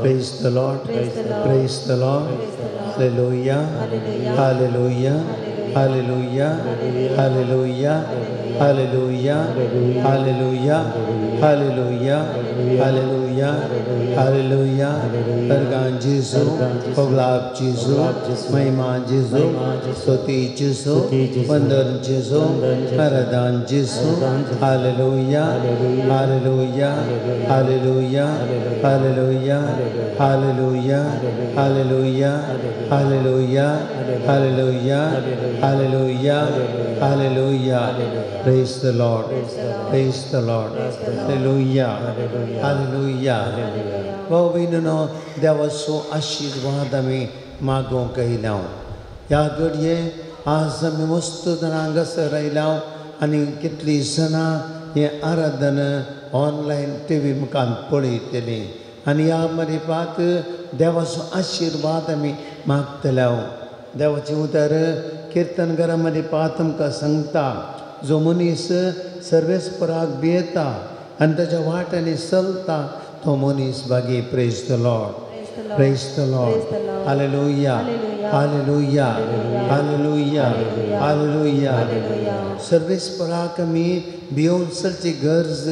Praise the Lord. Praise the Lord. Hallelujah. Hallelujah. Hallelujah. Hallelujah. Hallelujah. Hallelujah. Hallelujah. Hallelujah. Hallelujah. Organ जेजू, पगलाब जेजू, महिमा जेजू, स्तुति जेजू, वंदन जेजू, आराधन जेजू. Hallelujah. Hallelujah. Hallelujah. Hallelujah. Hallelujah. Hallelujah. Hallelujah. Hallelujah. Hallelujah. Hallelujah. Praise the Lord. Praise the Lord. Hallelujah. Hallelujah. भाव भयणीनो, देवाचो आशिर्वाद आमी मागोवंक येयल्या. ह्या घडये आज आमी मस्त जाणां हांगासर आयल्या आनी कितलीं जाणां हें आराधन ऑनलायन टिवी मुखार पळयतलीं आनी ह्या मरिपात देवाचो आशिर्वाद आमी मागतले. देवाचें उतर किर्तनकारा मरिपात आमकां सांगता, जो मनीस सर्वेस्पराक भियेता आनी ताच्या वाट्यांनी चलता तो मनीस भागी. Praise the Lord. Praise the Lord. Hallelujah. Hallelujah. Hallelujah. Hallelujah. सर्वेस्पराक आमी भियोवन चलची गरज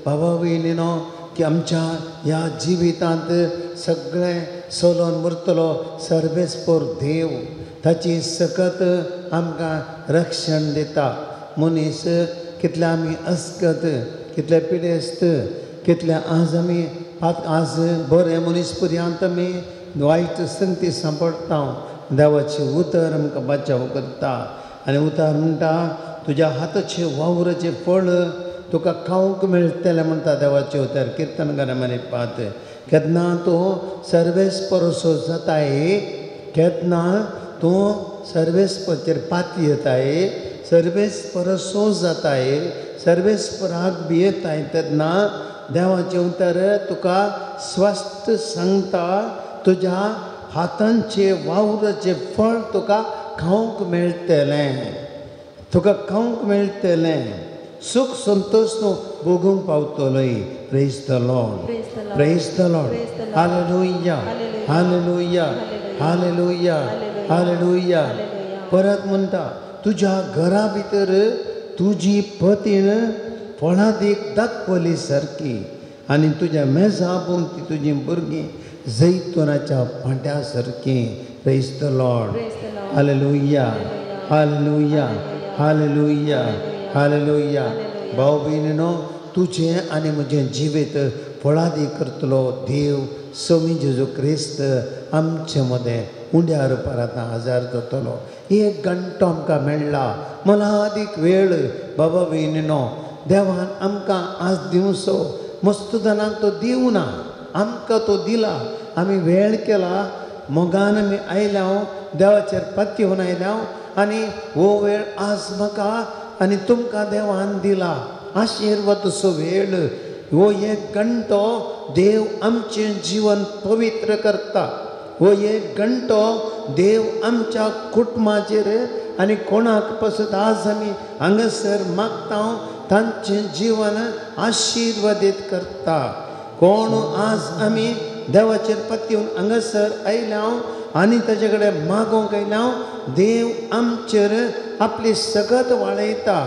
बाबा भयणीनो की आमच्या ह्या जिवितांत सगळें सोलोन उरतलो सर्वेस्पर देव, ताची सकत आमकां रक्षण दिता. मनीस कितले आमी अस्कत, कितले पिडेस्त, कितले आज आमी आज बरें मनीस पर्यंत आमी वायट संगती सांपडटा. देवाचें उतर आमकां बचाव करता आनी उतर म्हणटा तुज्या हाताचें वावराचें फळ तुका खावंक मेळटलें म्हणटा देवाचें उतर किर्तनकारा मरिपात. केन्ना तूं सर्वेस्परसो जाताय, केन्ना तूं सर्वेस्परचेर पातयेताय, सर्वेस्परसो जाताय, सर्वेस्पराक भियेताय, तेन्ना देवाचें उतर तुका स्वस्थ सांगता, तुज्या हातांचें वावराचें फळ तुका खावंक मेळटलें, तुका खावंक मेळटलें, सुख संतोश तूं भोगूंक पावतलोय. Praise the Lord. Praise the Lord. Hallelujah. Hallelujah. Hallelujah. Hallelujah. परत म्हणटा तुज्या घरा भितर तुजी पतीण फळादीक दाखवली सारकी आनी तुज्या मेजा भोंवती तुजी भुरगीं जैतुनाच्या फांट्या सारकी. Praise the Lord. Hallelujah. Hallelujah. Hallelujah. Hallelujah. भाव भयणीनो, तुजें आनी म्हजें जिवीत फळादी करतलो देव स्वामी जेजू क्रिस्त आमचे मदें उंड्यार परत हजार जातलो. एक घंटो आमकां मेळ्ळा मनादीक वेळ. बाबा भयणीनो, देवान आमकां आज दिवचो मस्त जाणांक तो दिवना, आमकां तो दिला. आमी वेळ केला, मोगान आमी आयल्या, देवाचेर पातयेवन आयल्या आनी हो वेळ आज म्हाका आनी तुमकां देवान दिला आशिर्वादाचो वेळ. हो एक घंटो देव आमचें जीवन पवित्र करता. हो एक घंटो देव आमच्या कुटुंबाचेर आनी कोणाक पसत आज आमी हांगासर मागता तांचें जीवन आशिर्वादीत करता. कोण आज आमी देवाचेर पातयेवन हांगासर आयल्या आनी ताजे कडेन मागोवंक आयल्या, देव आमचेर आपली सकत वाडयता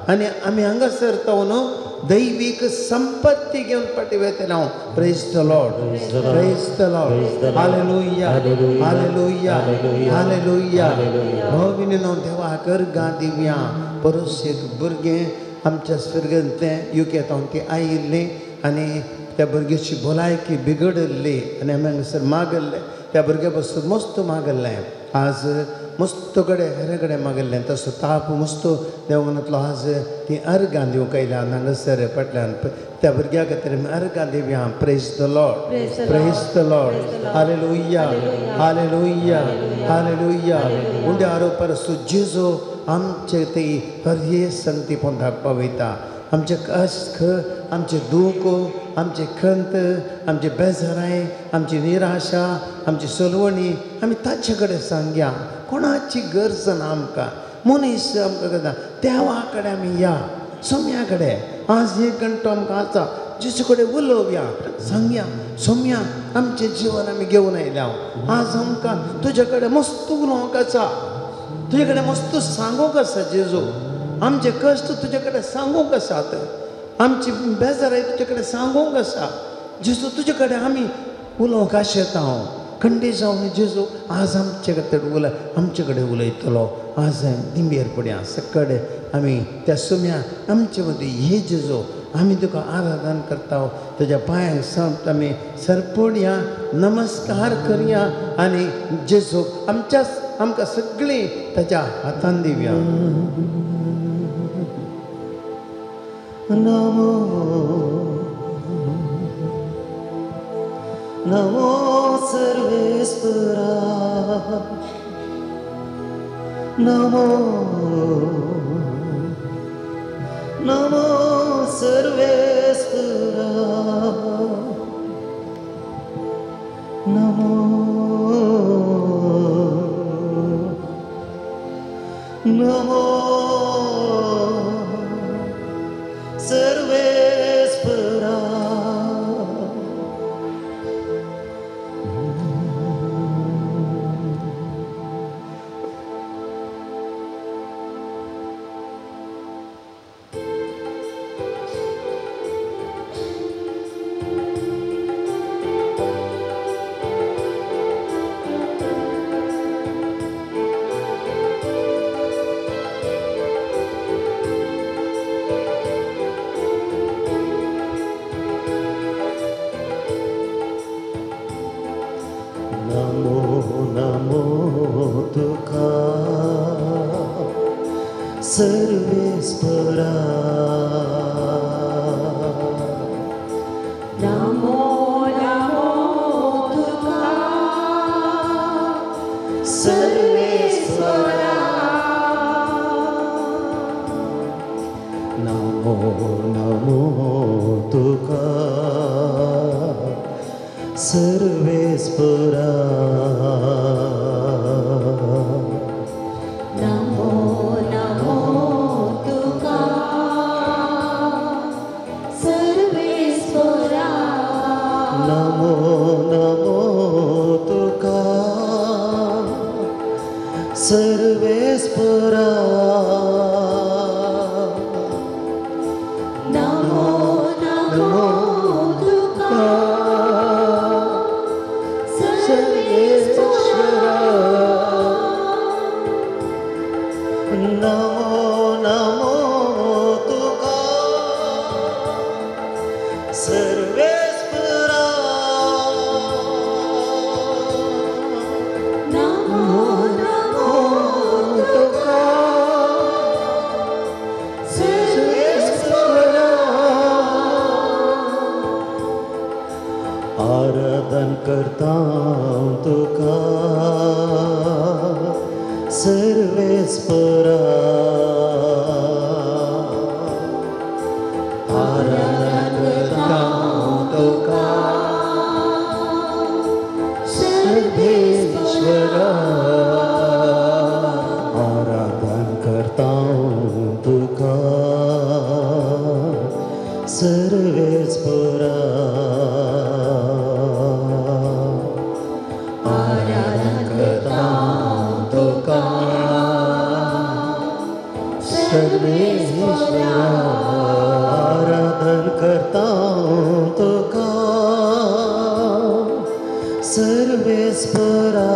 आनी आमी हांगासर तो न्हू दैवीक संपत्ती घेवन फाटीं वेतले हांव. Praise the Lord. Praise the Lord. Hallelujah. Hallelujah. Hallelujah. भाव भयणीनो, देवाक अर्गां दिवया. परस एक भुरगें आमच्या स्वर्गांतलें युके तावन ती आयिल्ली आनी त्या भुरग्याची भलायकी बिगडिल्ली आनी आमी हांगासर मागल्लें, त्या भुरग्या पासून मस्त मागल्लें. आज मस्त कडेन हेर कडेन मागल्लें, तसो ताप मस्त देव म्हणतलो आज ती अर्गां दिवंक आयल्या हांगासर फाटल्यान त्या भुरग्या खातीर आमी अर्गां दिवया. Praise the Lord. Praise the Lord. Hallelujah. Hallelujah. Hallelujah. उंड्यार परसू जेजू आमचे ते हर एक संगती पोंदाक पावयता. आमचे कश्ट, आमचें दूख, आमचें खंत, आमची बेजाराय, आमची निराशा, आमची सलवणी आमी ताचे कडेन सांगया. कोणाची गरज ना आमकां. मनीस आमकां करता देवा कडेन आमी या, सोम्या कडेन. आज एक घंटो आमकां आसा, जेजू कडेन उलोवया, सांगया, सोमया आमचें जिवन आमी घेवन आयल्या. आज आमकां तुजे कडेन मस्त उलोवंक आसा, तुजे कडेन मस्त सांगूंक आसा जेजू. आमचे कश्ट तुजे कडेन सांगूंक आसात, आमची बेजाराय तुजे कडेन सांगूंक आसा जेजू. तुजे कडेन आमी उलोवंक आशेता हांव खंडी जावन जेजू आज आमचे कडेन उलय, आमचे कडेन उलयतलो. आज दिंबेर पडया सकाळी आमी त्या सुम्या आमचे मदीं हे जेजू, आमी तुका आराधन करता. तुज्या पांयांक सम आमी सरपडया, नमस्कार करया आनी जेजू आमच्या आमकां सगळीं ताच्या हातान दिवया. नमो नमो सर्वेस्परा, नमो नमो सर्वेस्परा, नमो नमो सर्वेस्परा. नमो नमो तुका सर्वेस्परा, नमो नमो तुका सर्वेस्परा, नमो नमो तुका सर्वेस्परा, नमो नमो तुका सर्वेस्परा, नमो नमो तुका सर्वेस्परा, नमो नमो तुका सर्वेस्परा, नमो नमो तुका सर्वेस्परा, नमो नमो तुका सर्वेस्परा. आराधन करता तुका सर्वेस्परा, आराधन करता तुका सर्वेश्वरा, आराधन करता तुका सर्वेस्परा, आराधन करता तुका सर्वेश्वरा, आराधन करता तुका सर्वेस्परा,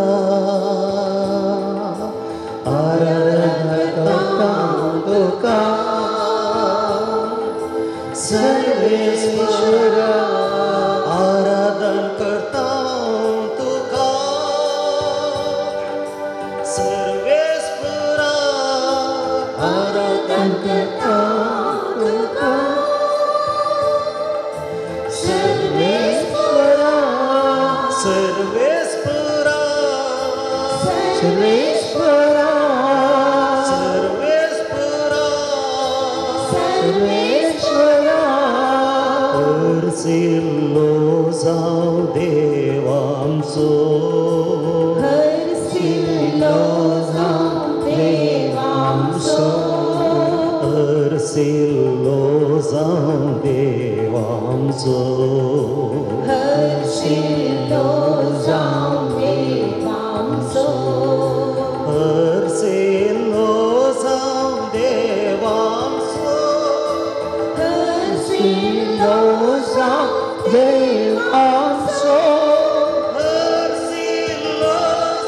आराधन करता तुका सर्वेश्वरा, आराधन करता तुका सर्वेस्परा, आराधन करता तुका सर्वेस्परा, सर्वेस्परा, सर्वेश्वरा, सर्वेस्परा, सर्वेश्वरा. हरसिल्लो जावं देवामचो, हरसिल्लो जावं देवामचो, हरसिल्लो जावं देव आमचो हर्षिल्लो जावं देव आमचो हर्षिल्लो जावं देव आमचो हर्षिल्लो जावं देव आमचो हर्षिल्लो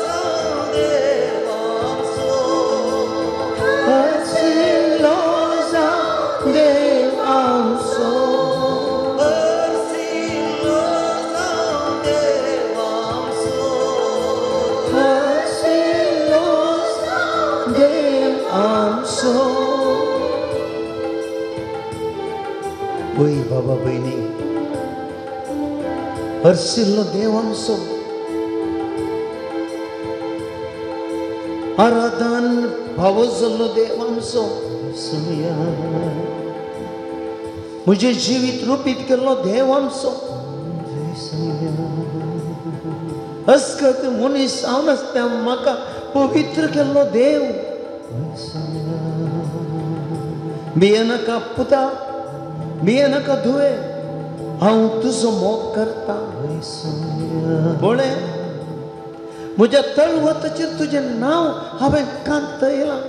जावं देव आमचो हर्षिल्लो जावं देव आमचो हर्षिल्लो जावं देव आमचो हर्षिल्लो जावं देव आमचो. वय बाबा भयणी, हर्षिल्लो देव आमचो. आराधन भावो जाल्लो देव आमचो. म्हजें जिवीत रुपीत केल्लो देव आमचो. अस्कत मनीस हांव नासता म्हाका पवित्र केल्लो देव. भियेनाका पुता, भियेनाका धुवे, हांव तुजो मोग करता. पळय म्हज्या तळवताचेर तुजें नांव हांवें कांतयलां.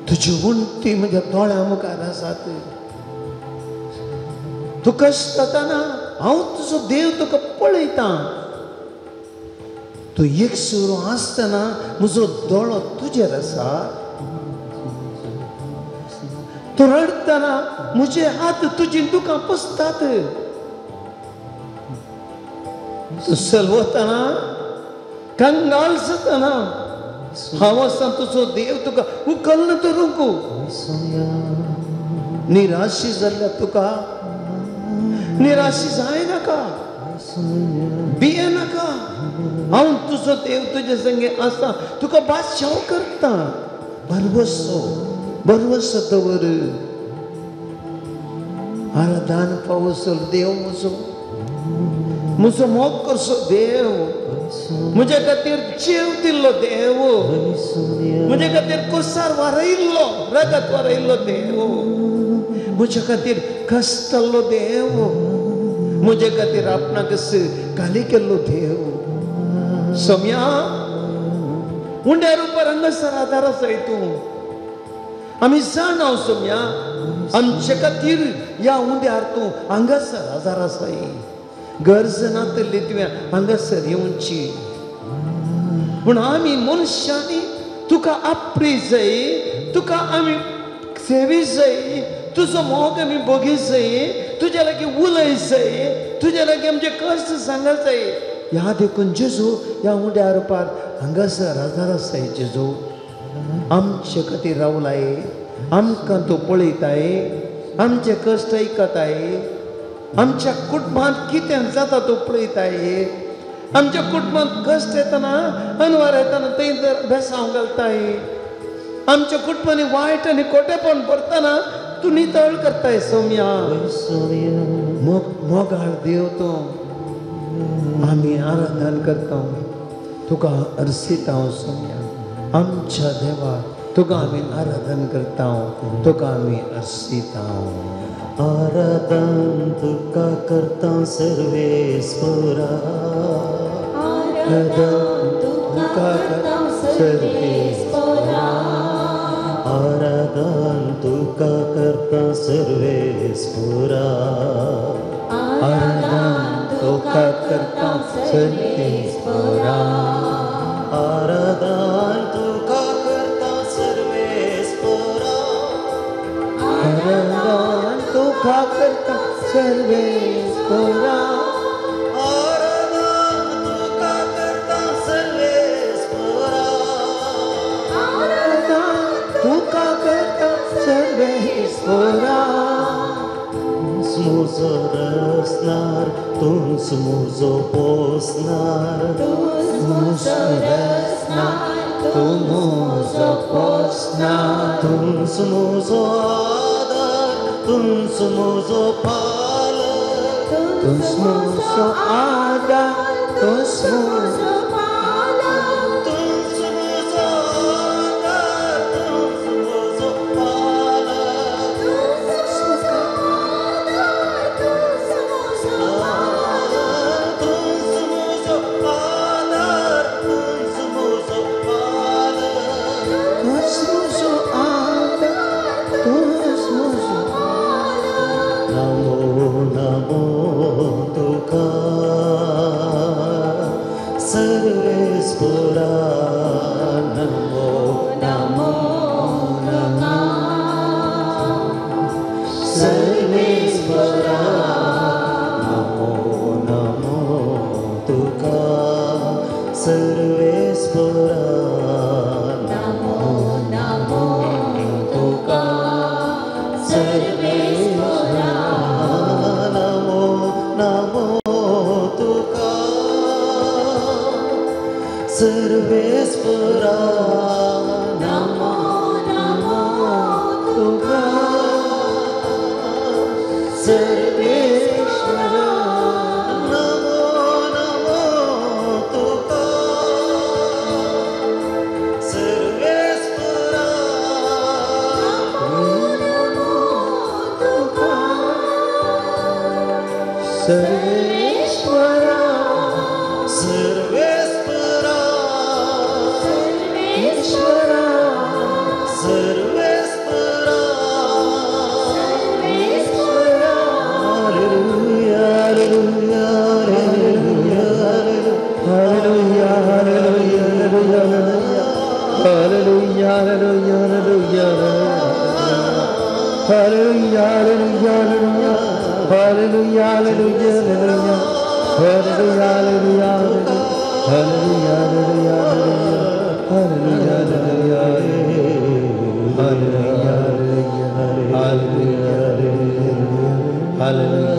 तुजी उंटी म्हज्या दोळ्या मुखार आसात. तूं कश्टतना हांव तुजो देव तुका पळयता. तूं एकसुरो आसतना म्हजो दोळो तुजेर आसा. तूं रडटना म्हजे हात तुजी दुकां पुसतात. तूं सलवतना कंगाल जातना हांव आसा तुजो देव तुका उखल्ल धरूंक. निराशी जाल्ल्या तुका निराशी जायनाका, भियेनाका. हांव तुजो देव तुजे संगे आसा, तुका बादशाव करता. भरवसो भरवसो दवर. आराधन पावसो देव म्हजो, म्हजो मोग करसो देव, म्हज्या खातीर जीव दिल्लो देव, म्हज्या खातीर कुसार वारयल्लो, रगत वारयल्लो देव, म्हज्या खातीर कश्टल्लो देव, म्हज्या खातीर आपणाक खाली केल्लो देव. सोम्या उंड्या रुपार हांगासर आदार आसाय तूं. आमी जाणा सोम्या आमचे खातीर ह्या उंड्यार तूं हांगासर आदार आसाय. गरज नातली तुवें हांगासर येवची, पूण आमी मनशांनी तुका आपरी जाय, तुका आमी सेवी जाय, तुजो मोग आमी भोगी जाय, तुज्या लागीं उलय जाय, तुज्या लागीं आमचे कश्ट सांगा जाय. ह्या देखून जेजू ह्या उंड्या रुपार हांगासर आदार आसाय. जेजू आमचे खातीर रावलाय, आमकां तूं पळयताय, आमचे कश्ट आयकताय, आमच्या कुटुंबांत कितें जाता तूं पळयताय. आमच्या कुटुंबांत कश्ट येतना अनवार येतना थंय बेसांव घालताय. आमच्या कुटुंबांनी वायट आनी खोटेपण भरतना तूं नितळ करताय. सोम्या मोग मोगाळ देव तूं. आमी आराधन करता, तुका अर्सिता. सोम्या आमच्या देवा तुका आमी आराधन करता, तुका आमी अर्सिता. आराधन तुका करता सर्वेस्परा, आराधन तुका करता सर्वेस्परा, आराधन तुका करता सर्वेस्परा, आराधन तुका करता सर्वेस्परा, आराधन तुका करता सर्वेस्परा, आराधन तुका करता सर्वेस्परा, आराधन तुका करता सर्वेस्परा, आराधन तुका करता सर्वेस्परा. मुजो रसनार तूंच मुजो पोसनार, तूंच मुजो रसनार, तूं मुजो पोसनार, तूंच मुजो आदार, तूंच मुजो पालक, तूंच मुजो आदार, तूंच मुजो पालक, तूंच मुजो आदार, तूंच मुजो पालक, सर्वेश्वरा सर्वेस्परा सर्वेश्वरा सर्वेस्परा सर्वेश्वरा. Hallelujah hallelujah hallelujah hallelujah hallelujah hallelujah hallelujah hallelujah hallelujah hallelujah hallelujah hallelujah hallelujah hallelujah hallelujah hallelujah hallelujah hallelujah hallelujah hallelujah.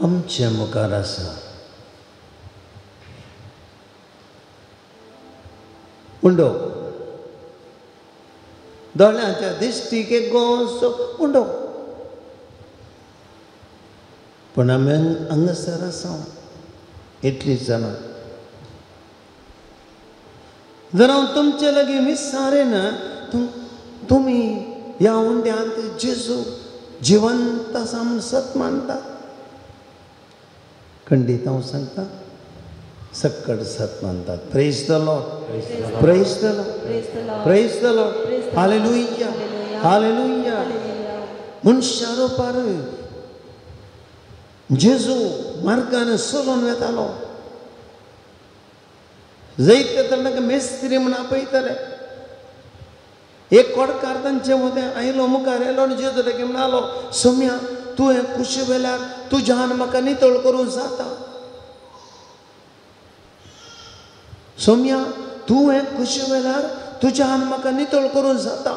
आमच्या मुखार आसा उंडो, दोळ्यांच्या दिश्टीक एक गोंसो उंडो, पूण आमी हांगासर आसा इतलीं जाणां. जर हांव तुमचे लागीं विचारिना तुमी ह्या उंड्यांत जेजू जिवंत आसा म्हूण सत मानता? खंडीत हांव सांगता सक्कड सत मानतात. Praise the Lord, praise the Lord, praise the Lord. Hallelujah hallelujah. मनशा रुपार जेजू मार्गान चलून वेतालो, जैत ताका मेस्त्री म्हूण आपयताले. एक कोडकार तांचे मदें आयलो, मुखार आयलो आनी जेजू लागीं म्हणालो, सोम्या तुवें खुशी वेल्यार तुज्यान म्हाका नितळ करूंक जाता. सोम्या तुवें खुशी वेल्यार तुज्यान म्हाका नितळ करूंक जाता.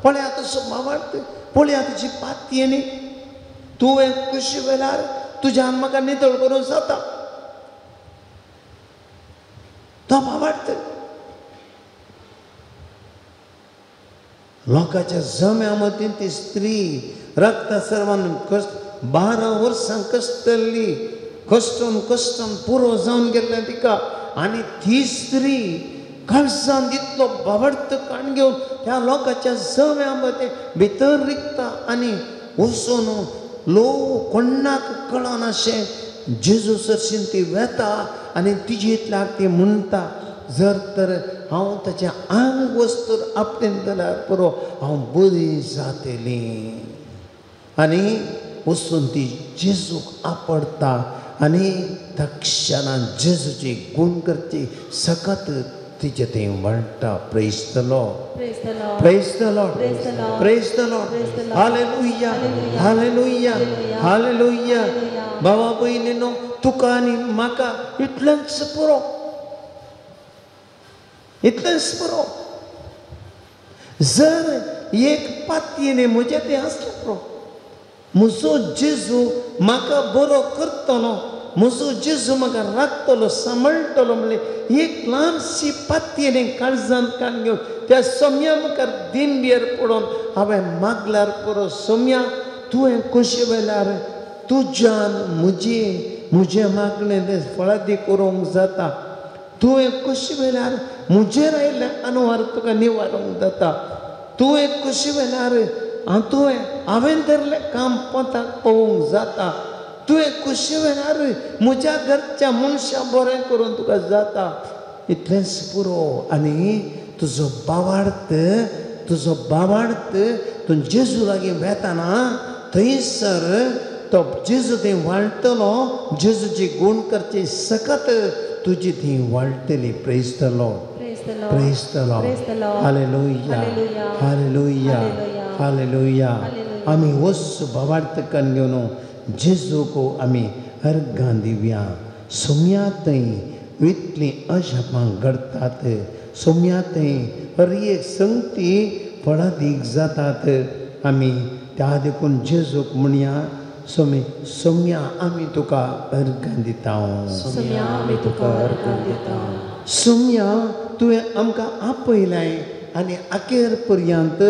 पळया तसो मावार्थ, पळया तुजी पाती न्ही, तुवें खुशी वेल्यार तुज्यान म्हाका नितळ करूंक जाता. तो भावार्थ लोकांच्या जम्या मदीं ती स्त्री रक्ता सर्वान कश्ट 12 वर्सां कश्टल्ली, कश्टून कश्टून पुरो जावन गेल्लें तिका. आनी ती स्त्री काळजान इतलो भावार्थ काण घेवन त्या लोकांच्या जम्या मदीं भितर रिगता आनी वचून लोक कोणाक कळनाशें जेजू सरशीन ती वेता आनी तिजे इतल्याक ती म्हणटा, जर तर हांव ताचें आंग वस्तूर आपणें जाल्यार पुरो हांव बरी जातली. आनी वचून ती जेजूक आपडटा आनी त्या क्षणान जेजूची गूण करची सकत तिचे थंय म्हणटा. Praise the Lord, praise the Lord, praise the Lord. Hallelujah hallelujah hallelujah. बाबा पयलीं न्हू तुका आनी म्हाका इतलेंच पुरो, इतलेंच पुरो. जर एक पातयेन म्हजें तें आसलें पुरो, म्हजो जेजू म्हाका बरो करतलो, म्हजो जेजू म्हाका राखतलो, सांबाळटलो म्हणलें एक ल्हानशी पातयेन काळजान कान घेवन त्या सोम्या मुखार दिंबेर पडोवन हांवें मागल्यार पुरो, सोम्या तुवें खुशी वेल्यार तुज्यान म्हजी म्हजें मागणें तें फळादी करूंक जाता. तुवें खुशी वेल्यार म्हजेर आयिल्लें अनवार तुका निवारूंक जाता. तुवें खुशी वेल्यार हांव तुवें हांवें धरलें काम पोंताक पळोवंक जाता. तुवें खुशी वेळार म्हज्या घरच्या मनशां बरें करून तुका जाता. इतलेंच पुरो. आनी तुजो बावार्थ, तुजो बावार्थ तूं जेजू लागीं वेताना थंयसर तो जेजू थंय वाळटलो. जेजूची गुण करची सकत तुजी थंय वाळटली. Praise the Lord. Praise the Lord. Hallelujah. Hallelujah. Hallelujah. आमी वस भावार्थ कन्न घेवन जेजूक आमी अर्गां दिवया. सोम्या थंय इतलीं अजापां घडटात. सोम्या थंय हर एक संगती फळादीक जातात. आमी त्या देखून जेजूक म्हणया, सोमी सोम्या आमी तुका अर्गां दिता. सोम्या आमी तुका अर्गां दिता. सोम्या तुवें आमकां आपयलाय आनी अखेर पर्यंत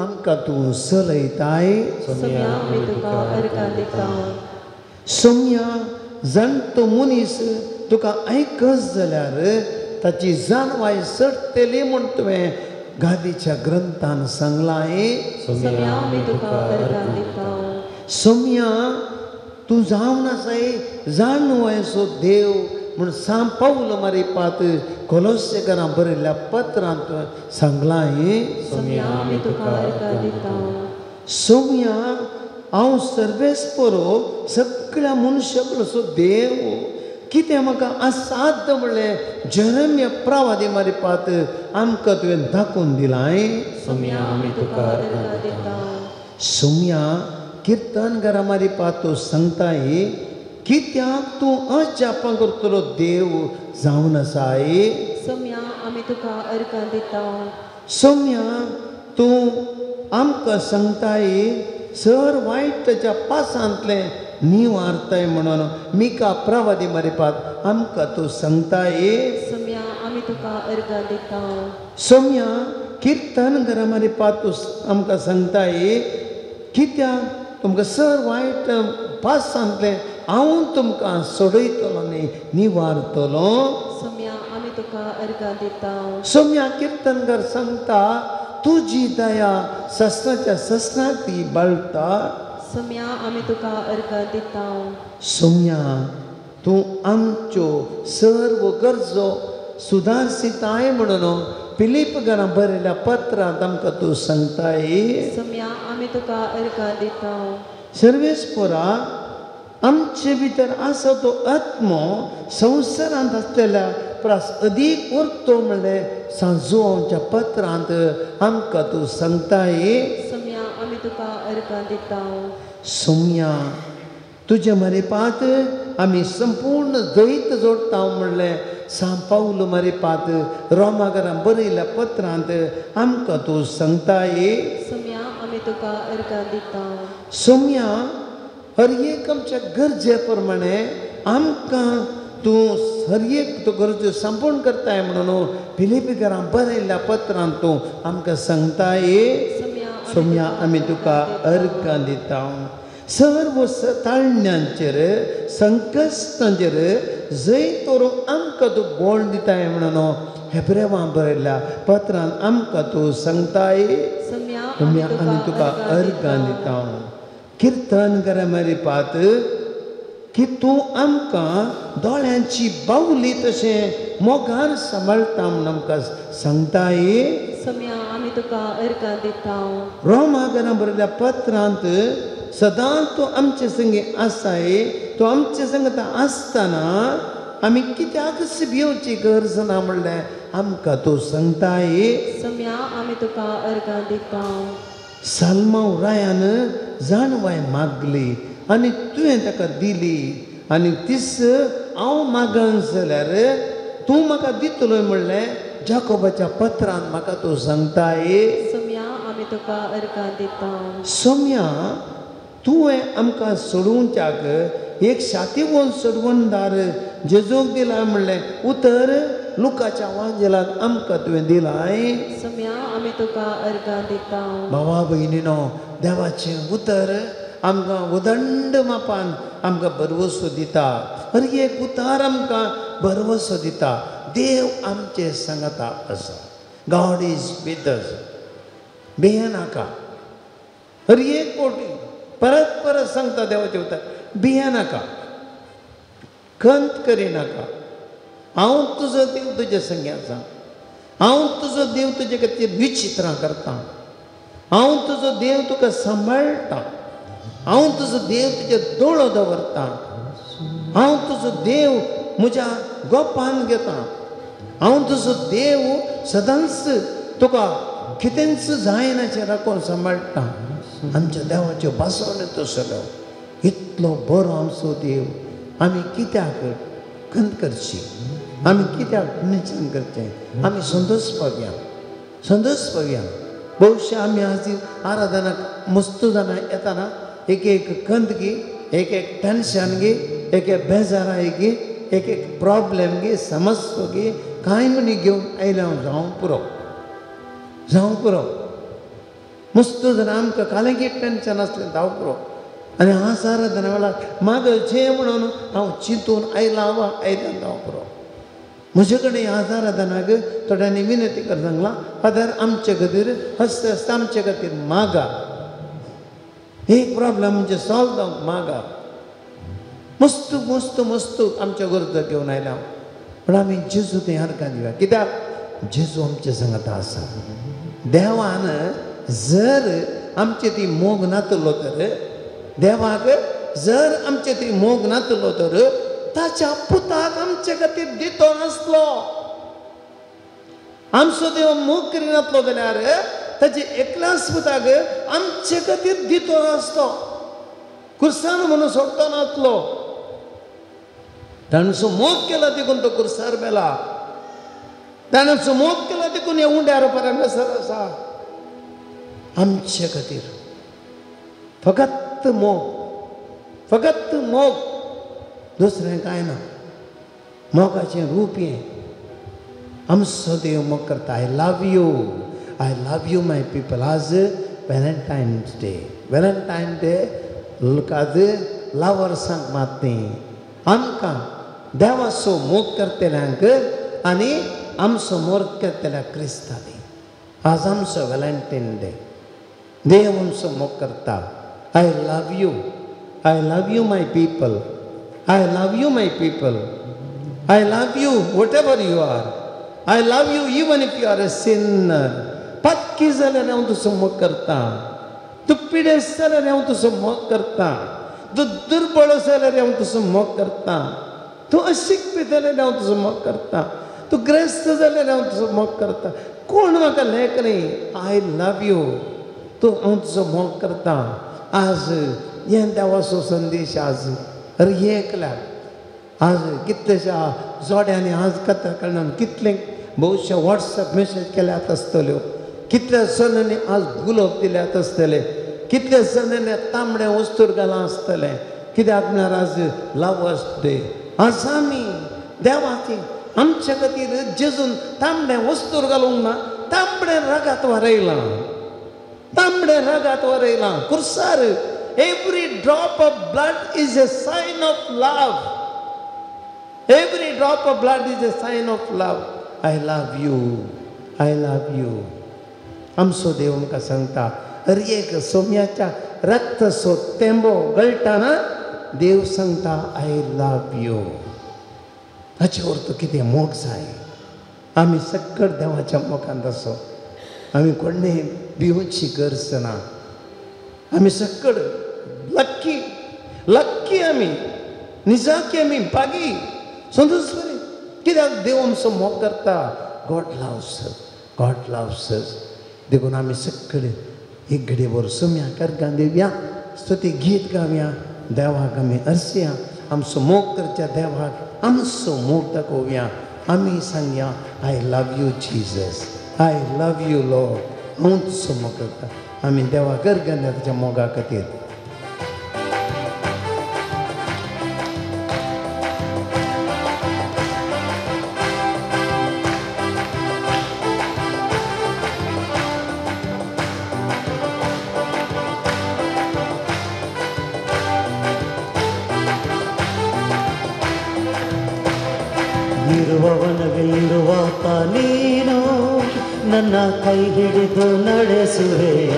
आमकां तूं चलयताय. सोम्या आमी तुका अर्गां दिता. सोम्या जाणटो मनीस तुका आयकस जाल्यार ताची जाणवाय चडटली म्हूण तुवें गादीच्या ग्रंथान सांगलां. सोम्या आमी तुका अर्गां दिता. सोम्या तूं जावन आसाय जाणवायचो देव म्हूण सांग पावल मारिपात कोलोसेकारां बरयल्ल्या पत्रांत सांगलां. सोम्या आमी तुका अर्गां दिता. सोम्या हांव सर्वेस्परो सगळ्या मनशाकलो देव कितें म्हाका असाध्य म्हणलें जेरेमिया प्रवादी मारिपात आमकां तुवें दाखोवन दिलां. सोम्या आमी तुका अर्गां दिता. सोम्या किर्तनकारा मारिपात तूं सांगताय कित्याक तूं अजापां करतलो देव जावन आसाय. सोम्या आमी तुका अर्गां दिता. सोम्या तूं आमकां सांगताय सर वायटाच्या पासांतलें निवारताय म्हणून मिका प्रवादी मारिपात आमकां तूं सांगताय. सोम्या आमी तुका अर्गां दिता. सोम्या किर्तनकारा मारिपात तूं आमकां सांगताय कित्याक तुमकां सर वायट पासांतलें हांव तुमकां सोडयतलो न्ही निवारतलो. सोम्या आमी तुका अर्गां दिता. सोम्या किर्तनकार सांगता तुजी दया ससनाच्या ससनाक ती बाळटा. सोम्या आमी तुका अर्गां दिता. सोम्या तूं आमच्यो सर्व गरजो सुदारसिताय म्हणून फिलीपकारां बरयल्या पत्रांत आमकां तूं सांगताय. सोम्या आमी तुका अर्गां दिता. सर्वेस्परा आमचे भितर आसा तो आत्मो संवसारांत आसलेल्या प्रास अदीक उरतो म्हणलें सांजुआंवच्या पत्रांत आमकां तूं सांगताय. सोम्या आमी तुका अर्गां दिता. सोम्या तुजे मारिपात आमी संपूर्ण जैत जोडटा म्हणलें सांव पावल मारिपात रोमाकारां बरयल्या पत्रांत आमकां तूं सांगताय. सोम्या आमी तुका अर्गां दिता. सोम्या हर एक आमच्या गरजे प्रमाणे आमकां तूं हर एक तूं गरजो संपूर्ण करताय म्हणून फिलिपीकारां बरयल्ल्या पत्रांत तूं आमकां सांगताय. सोम्या आमी तुका अर्गां दिता. सर्व ताळण्यांचेर संकश्टांचेर जैत व्हरूंक आमकां तूं बळ दिताय म्हणून हेब्रेवां बरयल्ल्या पत्रांत आमकां तूं सांगताय. सोम्या आमी तुका अर्गां दिता. किर्तनकारा मारिपात की तूं आमकां दोळ्यांची बावली तशें मोगान सांबाळटा म्हूण आमकां सांगताय. सोम्या आमी तुका अर्गां दिता. रोमाकारां बरयल्ल्या पत्रांत सदांच तूं आमचे संगी आसाय. तूं आमचे संगता आसतना आमी कित्याकच भिवची गरज ना म्हणलें आमकां तूं सांगताय. सोम्या आमी तुका अर्गां दिता. साल्मांव रायान जाणवाय मागली आनी तुवें ताका दिली आनी तीस हांव मागन जाल्यार तूं म्हाका दितलो म्हणलें जाकोबाच्या पत्रान म्हाका तूं सांगताय. सोम्या आमी तुका अर्गां दिता. सोम्या तुवें आमकां सोडोवच्याक एक शातीवन सोडवणदार जेजूक दिलां म्हणलें उतर लुकाच्या वांजेलाक आमकां तुवें दिलां. सोम्या आमी तुका अर्गां दिता. भावा भयणीनो देवाचें उतर आमकां उदंड मापान आमकां भरवसो दिता. हर एक उतार आमकां भरवसो दिता. देव आमचे सांगता आसा. God is with us. भियेनाका. हर एक कोटी परत परत सांगता देवाचें उतर, भिये नाका, खंत करिनाका, हांव तुजो देव तुजे संगी आसा, हांव तुजो देव तुजे खातीर विचित्रां करता, हांव तुजो देव तुका सांबाळटा, हांव तुजो देव तुजे दोळो दवरता, हांव तुजो देव म्हज्या गोपान घेता, हांव तुजो देव सदांच तुका कितेंच जायनाचें राखून सांबाळटा. आमच्या देवाच्यो भासवण्यो तसलो इतलो बरो आमचो देव, आमी कित्याक खंत करची, आमी कित्याक निचन करचें? आमी संतोश पावया, संतोश पावया. बहुशा आमी आज आराधनाक मस्त जाणां येताना एक एक खंत गी, एक एक टेन्शन गी, एक एक बेजाराय गी, एक एक प्रॉब्लेम गी, समस्या गी, कांय म्हणी घेवन आयल्या हांव जावं पुरो, जावं पुरो. मस्त जाणां आमकां कालें टेन्शन आसलें जावं पुरो. आनी आज आराधना वेळार मागचें म्हणून हांव चिंतून आयलां वा आयल्यान जावं पुरो. म्हजे कडेन आज आराधनाक थोड्यांनी विनंती कर सांगलां, फादर आमचे खातीर हस्ते हस्ते आमचे खातीर मागा, एक प्रॉब्लेम म्हणजे सॉल्व जावंक मागा. मस्त मस्त मस्त आमच्या गरजो घेवन आयल्या, पूण आमी जेजू थंय अर्गां दिवया, कित्याक जेजू आमचे सांगता आसा. देवान जर आमचे ती मोग नातलो तर, देवाक जर आमचे ती मोग नातलो तर ताच्या पुताक आमचे खातीर दितो नासलो. आमचो देव मोग करिनातलो जाल्यार ताचे एकल्याच पुताक आमचे खातीर दितो नासलो, कुर्सान म्हणून सोडतो नासलो. ताणें मोग केला देखून तो कुर्सार मेला, ताणें मोग केला देखून हे उंड्यार परमेश्वर आसा आमचे खातीर. फकत मोग, फकत मोग, दुसरें कांय ना. मोगाचें रूप हें. आमचो देव मोग करता. I love you, I love you my people. आज व्हॅलेंटायन्स डे, व्हॅलेंटायन डे आज लवर्सांक मात न्ही, आमकां देवाचो मोग करतल्यांक आनी आमचो मोग करतल्या क्रिस्तांनी. आज आमचो व्हॅलेंटायन डे, देव आमचो मोग करता. I love you, I love you my people, I love you my people, I love you whatever you are, I love you even if you are a sinner. पातकी जाल्यार हांव तुजो मोग करता, तूं पिडेस्त जाल्यार हांव तुजो मोग करता, तूं दुर्बळ जाल्यार हांव तुजो मोग करता, तूं अशिकपी जाल्यार हांव तुजो मोग करता, तूं ग्रेस्त जाल्यार हांव तुजो मोग करता. कोण म्हाका लेख न्ही, I love you, तूं हांव तुजो मोग करता. आज हें देवाचो संदेश आज हर एकल्याक. आज कितलेशा जोड्यांनी आज कथा कारणान कितले बहुशा वॉट्सएप मेसेज केल्यात आसतल्यो, कितल्या जणांनी आज गुलोब दिल्यात आसतले, कितल्या जणांनी तांबडें वस्तूर घालां आसतलें. कित्याक म्हळ्यार आज लवर्स डे. आज आमी देवाची आमच्या खातीर जेजून तांबडें वस्तूर घालूंक ना, तांबडें रगात वारयलां, तांबडें रगात वारयलां कुर्सार. Every drop of blood is a sign of love. Every drop of blood is a sign of love. I love you, I love you. आमचो देव आमकां सांगता, हर एक सोम्याच्या रक्तसो तेंबो गळटाना देव सांगता I love you. हाचे अर्थ कितें? मोग जाय. आमी सक्कड देवाच्या मोगांत आसो, आमी कोणें भिवची गरज ना. आमी सक्कड लक्की, लक्की आमी, निजाकी आमी बागी संतोष बरें. कित्याक देव आमचो मोग करता. God loves us, God loves us. देखून आमी सगळे एक घडये वर सोम्या कर्गां दिवया, स्तुती गीत गावया, देवाक आमी अर्सया, आमचो मोग करच्या देवाक आमचो मोग दाखोवया. आमी सांगया I love you Jesus, I love you Lord, हांव तुजो मोग करता. आमी देवाक अर्गां दिवया ताच्या मोगा खातीर. ಇರುವವನಗೆ ನೀನು ನನ್ನ ಕೈ ಹಿಡಿದು ನಡೆಸುವೆಯ.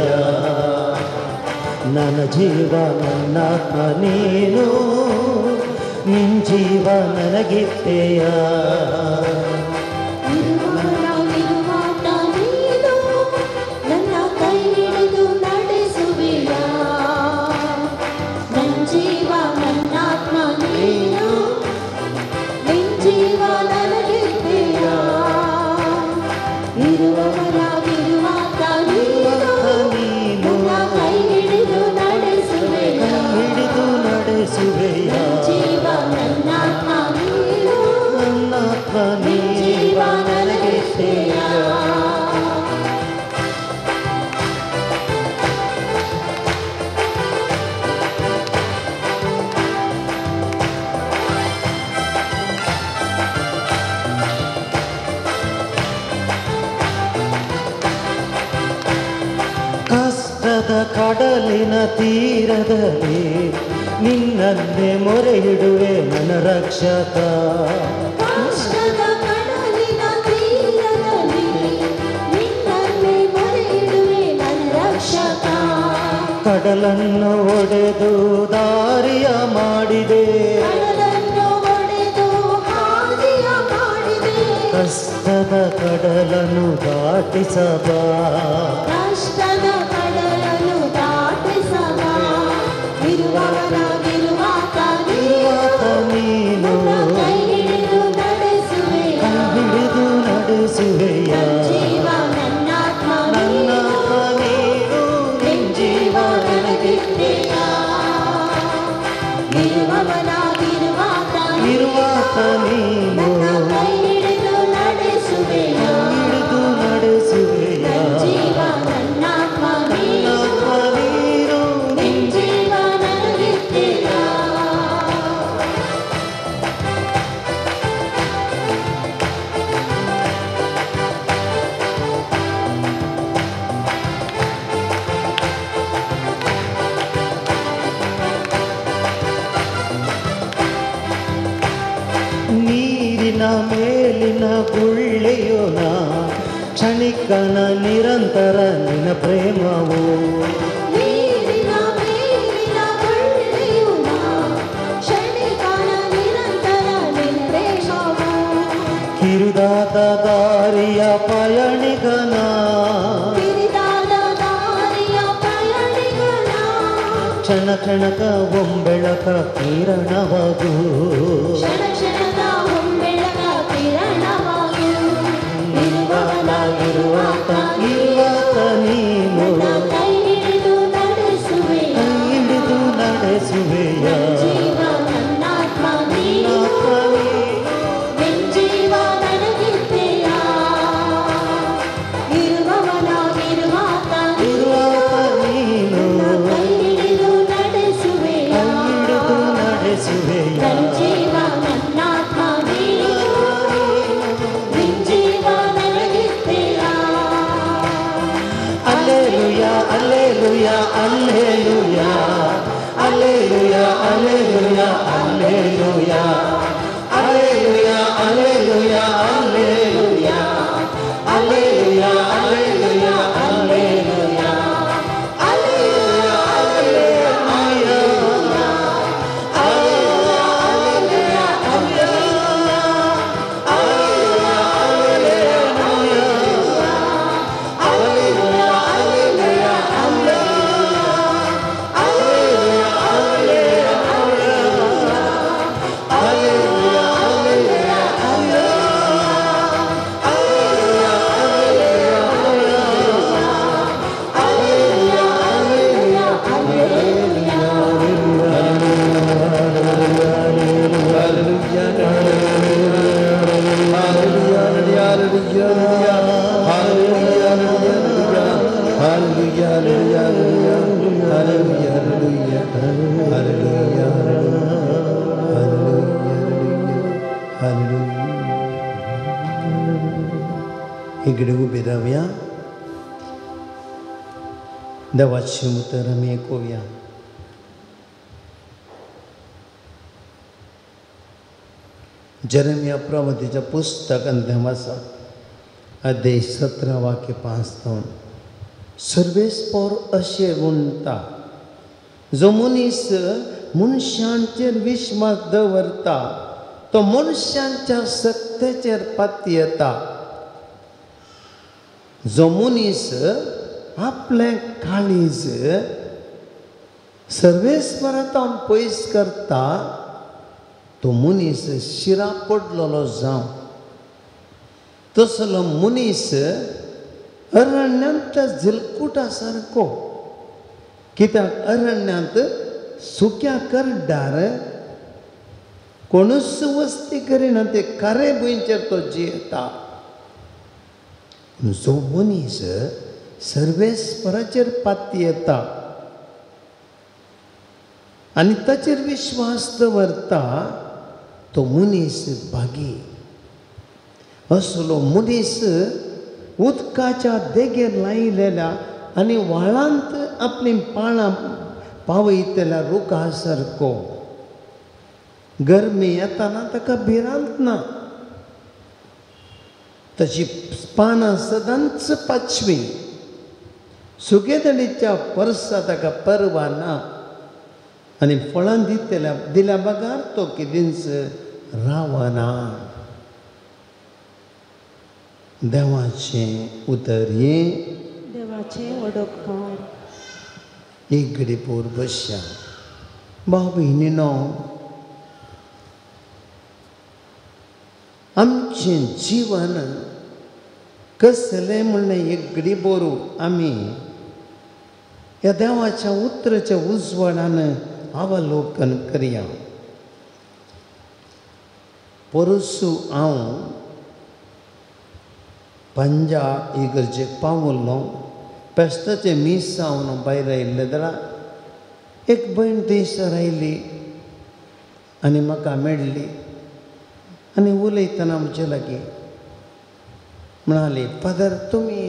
ನನ್ನ ಜೀವ ನನ್ನಾತ್ಮ ನೀನು, ನಿನ್ ಜೀವ ನನಗಿತ್ತೆಯ. ನನ್ನ ಕೈ ಹಿಡಿದು ನಡೆಸುವೆಯ. ನನ್ನ ಜೀವ ನನ್ನಾತ್ಮ ನೀನು, ನಿನ್ ಜೀವ ನನಗಿತ್ತೆಯ. ಇರುವವನಾಗಿರುವಾತ ನೀನು, ನನ್ನ ಕೈ ಹಿಡಿದು ನಡೆಸುವೆಯ. ಹಿಡಿದು ನಡೆಸುವೆಯ. ಜೀವ ನನ್ನಾತ್ಮ ನೀನು, ನನ್ನಾತ್ಮ ನಿನ್ ಜೀವ ನನಗಿತ್ತೆಯ. ಕಷ್ಟದ ಕಡಲಿನ ತೀರದಲ್ಲಿ ನಿನ್ನನ್ನೇ ಮೊರೆ ಇಡುವೆ ನನ್ನ ರಕ್ಷಕ. ಕಷ್ಟದ ಕಡಲಿನ ತೀರದಲ್ಲಿ ನಿನ್ನನ್ನೇ ಮೊರೆ ಇಡುವೆ ನನ್ನ ರಕ್ಷಕ. ಕಡಲನ್ನು ಒಡೆದು ದಾರಿಯ ಮಾಡಿದೆ. ಕಡಲನ್ನು ಒಡೆದು ಹಾದಿಯ ಮಾಡಿದೆ. ಕಷ್ಟದ ಕಡಲನ್ನು ದಾಟಿಸಬಾ. ಕಷ್ಟದ ಕಡಲನ್ನು ದಾಟಿಸಬಾ. ಇರುವವನಾಗಿರುವಾತ ನೀನು, ನೀನು ನನ್ನ ಕೈ ಹಿಡಿದು ನಡೆಸುವೆಯ. ಕೈ ಹಿಡಿದು ನಡೆಸುವೆಯ. ನನ್ನ ಜೀವ ನನ್ನಾತ್ಮ ನೀನು, ನನ್ನಾತ್ಮ ನೀನು, ನಿನ್ ಜೀವ ನನಗಿತ್ತೆಯ. ಇರುವವನಾಗಿರುವಾತ ಇರುವಾತ ನೀನು, ನನ್ನ ಕೈ ಹಿಡಿದು ನಡೆಸುವೆಯ. ಹಿಡಿದು ನಡೆಸುವೆಯ. ನನ್ನ ಜೀವ ನನ್ನಾತ್ಮ ನೀನು, ನನ್ನಾತ್ಮ ನೀನು, ನಿನ್ ಜೀವ ನನಗಿತ್ತೆಯ. ನೀರಿನ ಮೇಲಿನ ಗುಳ್ಳೆಯು ನಾ, ಕ್ಷಣಿಕನ ನಿರಂತರ ನಿನ್ನ ಪ್ರೇಮವು. ನೀರಿನ ಮೇಲಿನ ಗುಳ್ಳೆಯು ನಾ, ಕ್ಷಣಿಕನ ನಿರಂತರ ನಿನ್ನ ಪ್ರೇಮವು. ಕಿರುದಾದ ದಾರಿಯ ಪಯಣಿಗನ, ಕಿರಿದಾದ ದಾರಿಯ ಪಯಣಿಗನ, ಕ್ಷಣ ಕ್ಷಣಕ ಒಂಬೆಳಕ ಕಿರಣವಾಗು. ಕ್ಷಣ ಕ್ಷಣದ ಹೊಂಬೆಳಕ ಕಿರಣವಾಗು. ಇರುವವನಾಗಿರುವಾತ ಇರುವಾತ ನೀನು, ನನ್ನ ಕೈ ಹಿಡಿದು ನಡೆಸುವೆಯ. ಕೈ ಹಿಡಿದು ನಡೆಸುವೆಯ. ನನ್ನ ಜೀವ ನನ್ನಾತ್ಮ ನೀನು, ನನ್ನಾತ್ಮ ನೀನು, ನಿನ್ ಜೀವ ನನಗಿತ್ತೆಯ. ಇರುವವನಾಗಿರುವಾತ ಇರುವಾತ ನೀನು, ನನ್ನ ಕೈ ಹಿಡಿದು ನಡೆಸುವೆಯ. ಕೈ ಹಿಡಿದು ನಡೆಸುವೆಯ. ನನ್ನ ಜೀವ ನನ್ನಾತ್ಮ ನೀನು, ನಿನ್ ಜೀವ ನನಗಿತ್ತೆಯ. Alleluia, alleluia, alleluia, alleluia, alleluia, alleluia, alleluia, alleluia, alleluia, alleluia, alleluia, alleluia, alleluia, alleluia, इकडे उभे राहूया. देवाची उतर आमी आयकुया. जेरेमिया प्रवतीच्या पुस्तकांत आसा अध्याय 17 वाक्य 5. सर्वेस्पोर अशें म्हणटा, जो मनीस मनशांचेर विश्वास दवरता तो मनशांच्या सत्तेचेर पातयेता. जो मनीस आपलें काळीज सर्वेस्परांत पयस करता तो मनीस शिरा पडलेलो जावं. तसलो मनीस अरण्यांतल्या झिलकुटा सारको. कित्याक अरण्यांत सुक्या करडार कोणूच वस्ती करिना, ते कारे भुंयचेर तो जियेता. जो मनीस सर्वेस्पराचेर पातयेता आनी ताचेर विश्वास दवरता तो मनीस भागी. असलो मनीस उदकाच्या देगेर लायलेल्या आनी व्हाळांत आपलीं पाळां पावयतल्या रुखा सारको. गरमी येताना ताका भिरांत ना, तशी पानां सदांच पाचवी. सुगेदणीच्या परसा ताका परवा ना आनी फळां दितल्या दिल्या बगर तो केदींच रावना. देवाचें उतर हें. देवाचें वडोपकार. एक घडी पोर बसया. भाव भयणीनो, आमचें जीवन कसलें म्हणलें एक घडी बोरू आमी ह्या देवाच्या उतराच्या उजवाडान अवलोकन करया. पोरसू हांव पंजा इगर्जेक पावल्लो. पेस्ताचें मीस जावन भायर आयिल्लें जाल्यार एक भयण थंयसर आयली आनी म्हाका मेळ्ळी आनी उलयतना म्हजे लागीं म्हणाली, फादर तुमी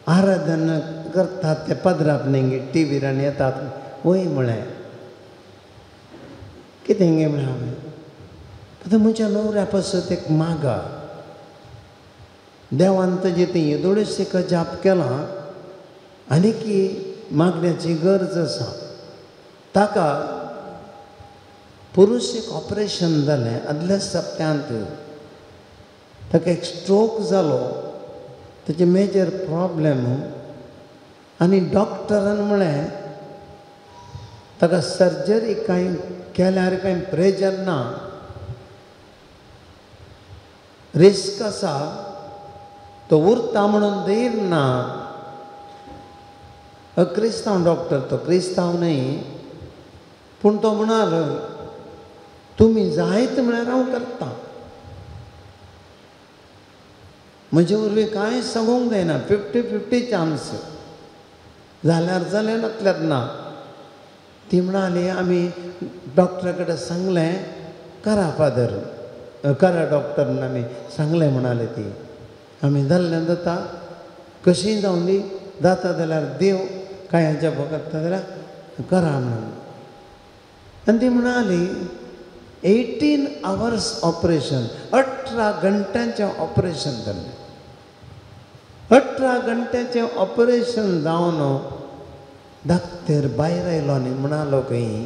आराधना करतात ते पदराप न्ही टी व्हीर आनी येतात. वय म्हळें, कितें गे म्हळें हांवें. आतां म्हज्या न्हवऱ्या पासत एक मागा, देवान ताजें तें येदोळेच एक अजाप केलां आनी की मागण्याची गरज आसा. ताका पुरूस एक ऑपरेशन जालें आदल्या सप्त्यांत. ताका एक स्ट्रोक जालो, ताचे मेजर प्रॉब्लेम. आनी डॉक्टरान म्हळें ताका सर्जरी कांय केल्यार कांय प्रयोजन ना, रिस्क आसा, तो उरता म्हणून धैर्य ना. क्रिस्तांव डॉक्टर, तो क्रिस्तांव न्हय, पूण तो म्हणालो तुमी जायत म्हळ्यार हांव करतां, म्हजे वरवीं कांय सांगूंक जायना, 50-50 चान्स, जाल्यार जालें नासल्यार ना. ती म्हणाली आमी डॉक्टरा कडेन सांगलें करा फादर, करा डॉक्टरान आमी सांगलें म्हणाले ती. आमी जाल्ल्यान जाता कशीय जावं दी, जाता जाल्यार देव कांय हाच्या करता जाल्यार करा म्हणून. आनी ती म्हणाली 18 आवर्स ऑपरेशन, 18 घंट्यांचें ऑपरेशन जालें. 18 घंट्यांचें ऑपरेशन जावन डाक्टर भायर आयलो आनी म्हणालो खंय,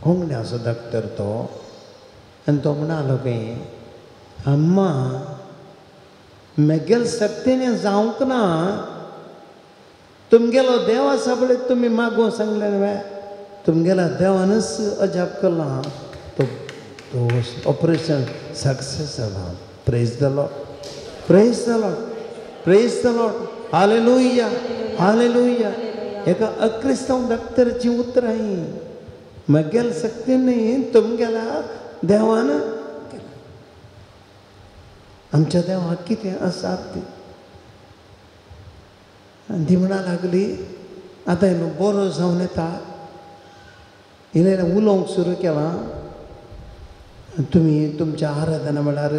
कोंकण्याचो डाक्टर तो, आनी तो म्हणालो खंय, अम्मा म्हगेले शक्तीन जावंक ना, तुमगेलो देव आसा पळय तुमी मागूंक सांगलें न्हय, तुमगेल्या देवानच अजाप केलां, तो तो ऑपरेशन सक्सेस जाला. Praise the Lord, praise the Lord, praise the Lord. Hallelujah, hallelujah. एका अक्रिस्तांव डॉक्टराचीं उतरां हीं, म्हगेले शक्तीन न्हय तुमगेल्या देवान. आमच्या देवाक कितें आसा ती. आनी ती म्हणा लागली आतां न्हू बरो जावन येता, इल्लें उलोवंक सुरू केलां, तुमी तुमच्या आराधना म्हळ्यार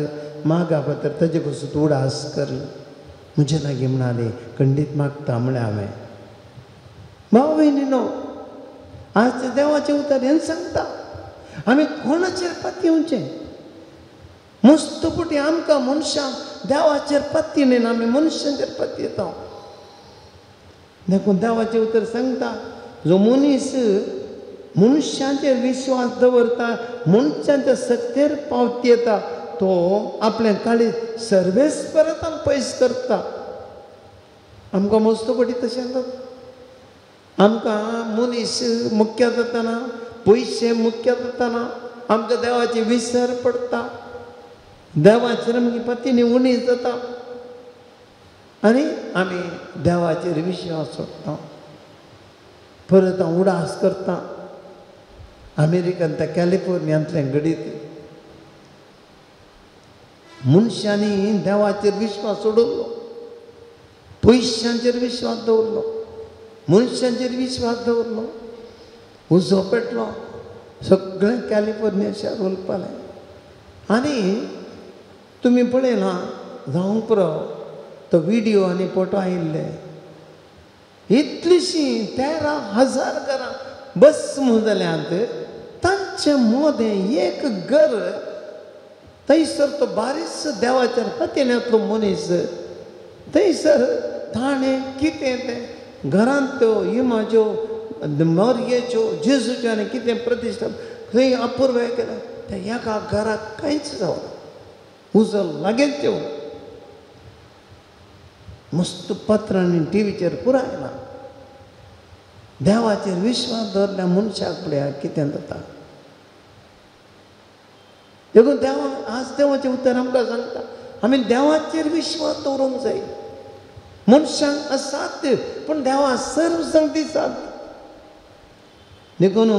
मागा पत्र ताजे पसून उडास कर. म्हजे लागीं म्हणाली खंडीत मागता म्हळें हांवें. भाव भयणीनो, आज देवाचें उतर हें सांगता आमी कोणाचेर पातयेवचें. मस्त पुटी आमकां मनशांक देवाचेर पातयेन आमी मनशांचेर पातयेता. देखून देवाचें उतर सांगता जो मनीस मनशांचेर विश्वास दवरता, मनशांच्या सक्तेर पावती येता, तो आपल्या काळी सर्वेस्परांत पयस करता. आमकां मस्त पटी तशें जाता. आमकां मनीस मुख्य जाताना, पयशे मुख्य जाताना आमकां देवाची विसर पडटा, देवाचेर आमची पतीनी उणी जाता आनी आमी देवाचेर विश्वास सोडटा. परत हांव उडास करता. अमेरिकन त्या कॅलिफोर्नियांतलें घडीत मनशांनी देवाचेर विश्वास सोडलो, पयशांचेर विश्वास दवरलो, मनशांचेर विश्वास दवरलो, उजो पेटलो, सगळें कॅलिफोर्निया शार उलपालें. आनी तुमी पळयलां जावंक पुरो तो विडियो आनी फोटो आयिल्ले. इतलीशीं 13,000 घरां भस्म जाल्यांत. तांचे मोदें एक घर थंयसर तो बारीस देवाचेर पतिण्यांतलो मनीस थंयसर ताणें कितें तें घरांत त्यो इमाज्यो मोरयेच्यो जेजूच्यो आनी कितें प्रतिश्ठा थंय अपुर्वाय केल्या. त्या एका घराक कांयच जावना, उजो लागींच येवन मस्त पत्रांनी टिवीचेर पुरायला. देवाचेर विश्वास दवरल्या मनशाक पळया कितें जाता. देखून देवा आज देवाचें उतर आमकां सांगता आमी देवाचेर विश्वास दवरूंक जाय. मनशांक असाध्य पूण देवा सर्व संगती साध्य. देखून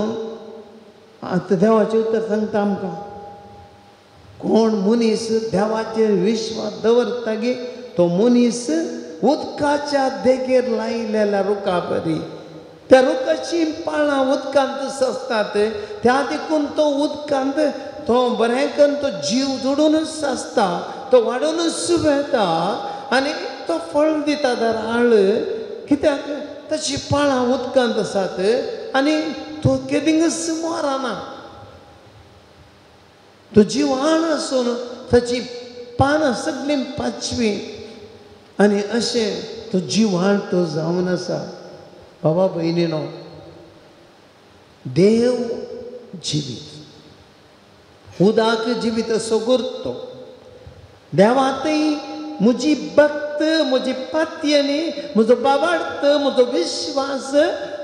आतां देवाचें उतर सांगता आमकां कोण मनीस देवाचेर विश्वास दवरता गी तो मनीस उदकाच्या देगेर लायलेल्या रुखा बरी. त्या रुखाची पाळां उदकांत ससतात, त्या देखून तो उदकांत तो बरें करून तो जीव जोडूनच आसता, तो वाडोवनच वेता आनी तो फळ दिता दराळ. कित्याक ताची पाळां उदकांत आसात आनी तो केदिंगच मरना. तो जिवाण आसून ताची पानां सगळीं पाचवी आनी अशें तो जिवाण तो जावन आसा. बाबा भयणीनो, देव जिवीत, उदक जिवीत असो करतो. देवातय म्हजी भक्त, म्हजी पातयेनी, म्हजो बाबार्थ, म्हजो विश्वास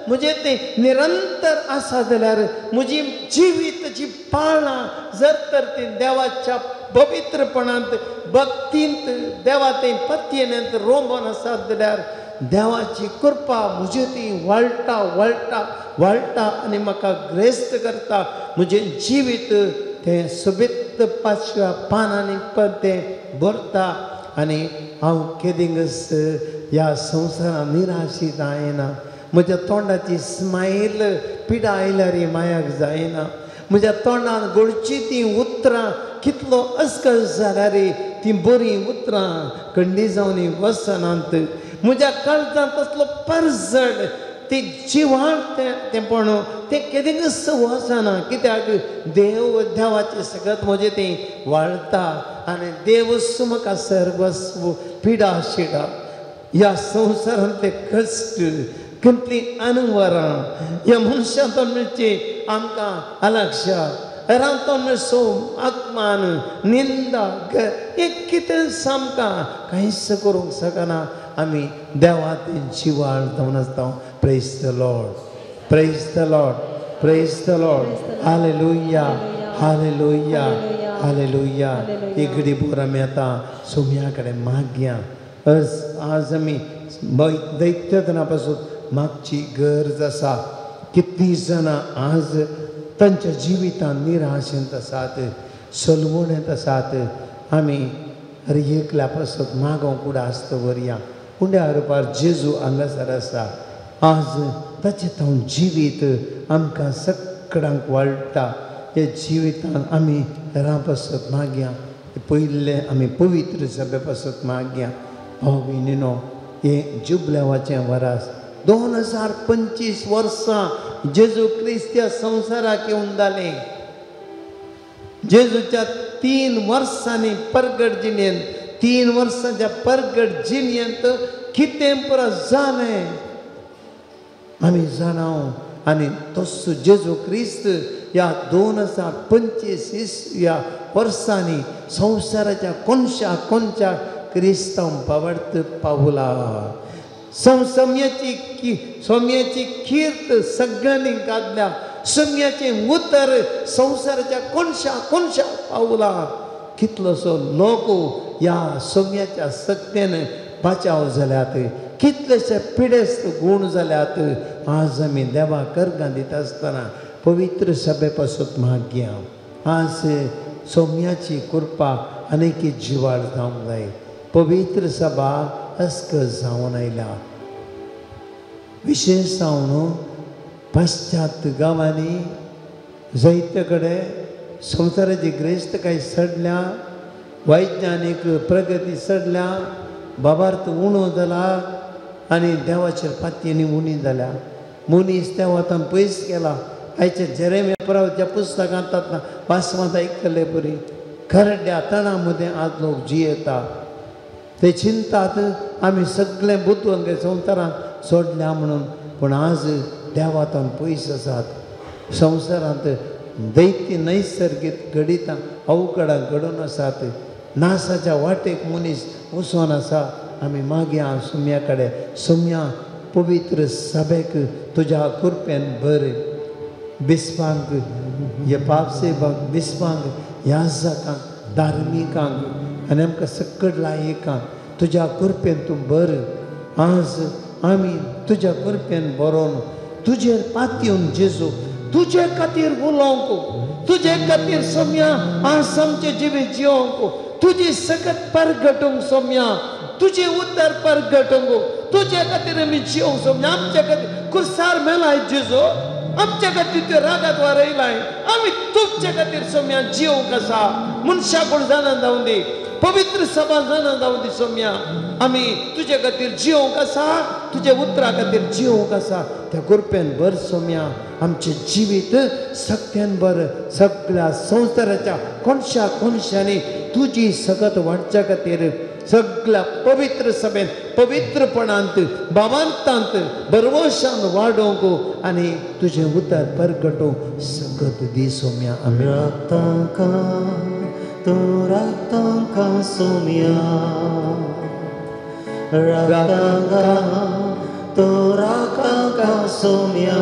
म्हजें तें निरंतर आसा जाल्यार म्हजी जिवीत जी पाळां जर तर ती देवाच्या पवित्रपणांत भक्तींत देवा तें पतयेन्यांत रोमन आसा जाल्यार देवाची कृपा म्हजे ती वाळटा वाळटा वाळटा आनी म्हाका ग्रेस्त करता. म्हजें जिवीत तें सोबीत पाचव्या पानांनी पण तें भरता आनी हांव केदिंगच ह्या संवसारांत निराशी जायना. म्हज्या तोंडाची स्मायल पिडा आयल्यार मायाक जायना. म्हज्या तोंडान गोडची तीं उतरां कितलो अस्कस जाल्यार तीं बरीं उतरां कंडी जावन वसनात. म्हज्या काळजांत तसलो परजड ती जिवाळ तें पण तें केदिंगच वचना. कित्याक देव देवाचें सगळें म्हजें तें वाळटा आनी देवच म्हाका सर्वस्व पिडा शिडा ह्या संवसारांतले कश्ट कितलीं अनवरां ह्या मनशांतून मेळची आमकां अलक्षा हेरांतून मेळचो अपमान निंदा हें कितें आमकां कांयच करूंक शकना. आमी देवा तें जिवाळ जावन आसता. Praise the Lord, praise the Lord, praise the Lord. Hallelujah, hallelujah, hallelujah. एक घडी भर आमी आतां सोम्या कडेन मागया. आज आमी दैत्यतना पासून मागची गरज आसा. कितलीं जाणां आज तांच्या जिवितांत निराशेंत आसात, सलवणेंत आसात. आमी हर एकल्या पासत मागोवंक उडास दवरया. उंड्या रुपार जेजू हांगासर आसा. आज ताचें तावन जिवीत आमकां सगळ्यांक वाडटा. ह्या जिवितांत आमी हेरां पासत मागया. पयलें आमी पवित्र सभे पासत मागया. भाव भयणीनो, हें जुबलेवाचें वरास 2025 वर्सां जेजू क्रिस्त ह्या संवसाराक येवन जालें. जेजूच्या 3 वर्सांनी परगट जिणेंत, 3 वर्सांच्या परगट जिणेंत कितें पुरो जालें. आमी जाणाव आनी तसो जेजू क्रिस्त ह्या 2025 ह्या वर्सांनी संवसाराच्या कोनशा कोनशा क्रिस्तांव बावडत पावला. सोम्याची कीर्त सगळ्यांनी गाजल्या. सोम्याचें उतर संवसाराच्या कोनशा कोनशा पावला. कितलोसो लोक ह्या सोम्याच्या सक्तेन बचाव जाल्यात, कितलेशे पिडेस्त गूण जाल्यात. आज आमी देवा करगां दिता आसतना पवित्र सभे पासून मागया आज सोम्याची कृपा आनीक जिवाळ जावंक जाय. पवित्र सभा अस्कस जावन आयल्या. विशेश जावन पाश्चात्य गांवांनी जायते कडेन संवसाराची ग्रेस्तकाय सडल्या, वैज्ञानीक प्रगती सडल्या, बाबार्थ उणो जाला आनी देवाचेर पातयेनी उणी जाल्या. मनीस देवातान पयस गेला. आयच्या जेरेमिया प्रवाच्या पुस्तकांत वाचमात आयकल्ले परी खरड्या तणा मदें आज लोक जियेता. ते चिंतात आमी सगळे बुदवंत संवसारांत सोडल्या म्हणून, पूण आज देवातान पयस आसात. संवसारांत दैत्य नैसर्गीक घडितां अवघडां घडून आसात. नासाच्या वाटेक मनीस वचोन आसा. आमी मागया सोम्या कडेन, सोम्या पवित्र सभेक तुज्या कृपेन बरें बिस्पांक, हे पापसेबांक, बिस्पांक, याजकांक, धार्मिकांक आनी आमकां सकट लायकांक तुज्या कृपेन तूं बरें. आज आमी तुज्या कृपेन बरोवन तुजेर पातयेवन जेजू तुजे खातीर उलोवंक, तुजे खातीर सोम्या आज आमचें जिवीत जिवंक, तुजी सकत परगटूंक सोम्या, तुजें उतर परगटूंक, तुजे खातीर आमी जिवंक सोम्या. आमच्या खातीर कुर्सार मेलाय जेजू, आमच्या खातीर त्यो रागात वारयलाय. आमी तुमचे खातीर सोम्या जिवंक आसा. मनशां कोण जाणा जावं दी, पवित्र सभा जाणा जावं दी सोम्या, आमी तुजे खातीर जिवंक आसा, तुज्या उतरा खातीर जिवंक आसा. त्या कृपेन भर सोम्या आमचें जिवीत सक्त्यान भर. सगळ्या संवसाराच्या कोनशा कोनशांनी तुजी सकत वाडच्या खातीर सगळ्या पवित्र सभेन पवित्रपणांत भावांतांत भरवशान वाडोवंक आनी तुजें उतर परगटोवंक सकत दी सोम्या. आमी राखतांका तूं राखतांका सोम्या, राखतांका तूं राखतांका सोम्या,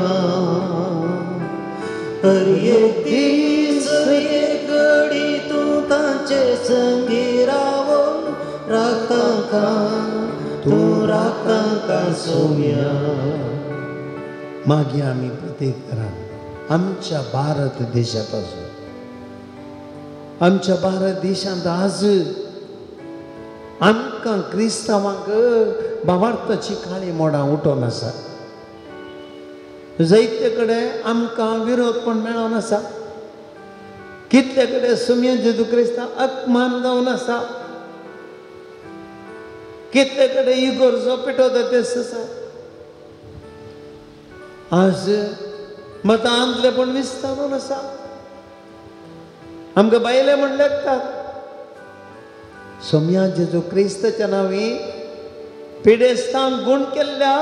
हर एक दीस एक घडी तूं तांचे संगी रावोन राखतांका तूं राखतांका सोम्या. मागीर आमी प्रत्येक तरान आमच्या भारत देशा पासून, आमच्या भारत देशांत आज आमकां क्रिस्तांवांक भावार्थाची काळी मोडां उठोवन आसा. जायते कडेन आमकां विरोध पण मेळोन आसा. कितले कडेन सोम्या जेजू क्रिस्तांव अपमान जावन आसा. कितले कडेन इगोर्जो पेटोवता तेस आसा. आज मतांतले पण विस्तारून आसा. आमकां बायले म्हण लेखतात. सोम्या जेजू क्रिस्ताच्या नांवी पिडेस्तांक गूण केल्ल्या,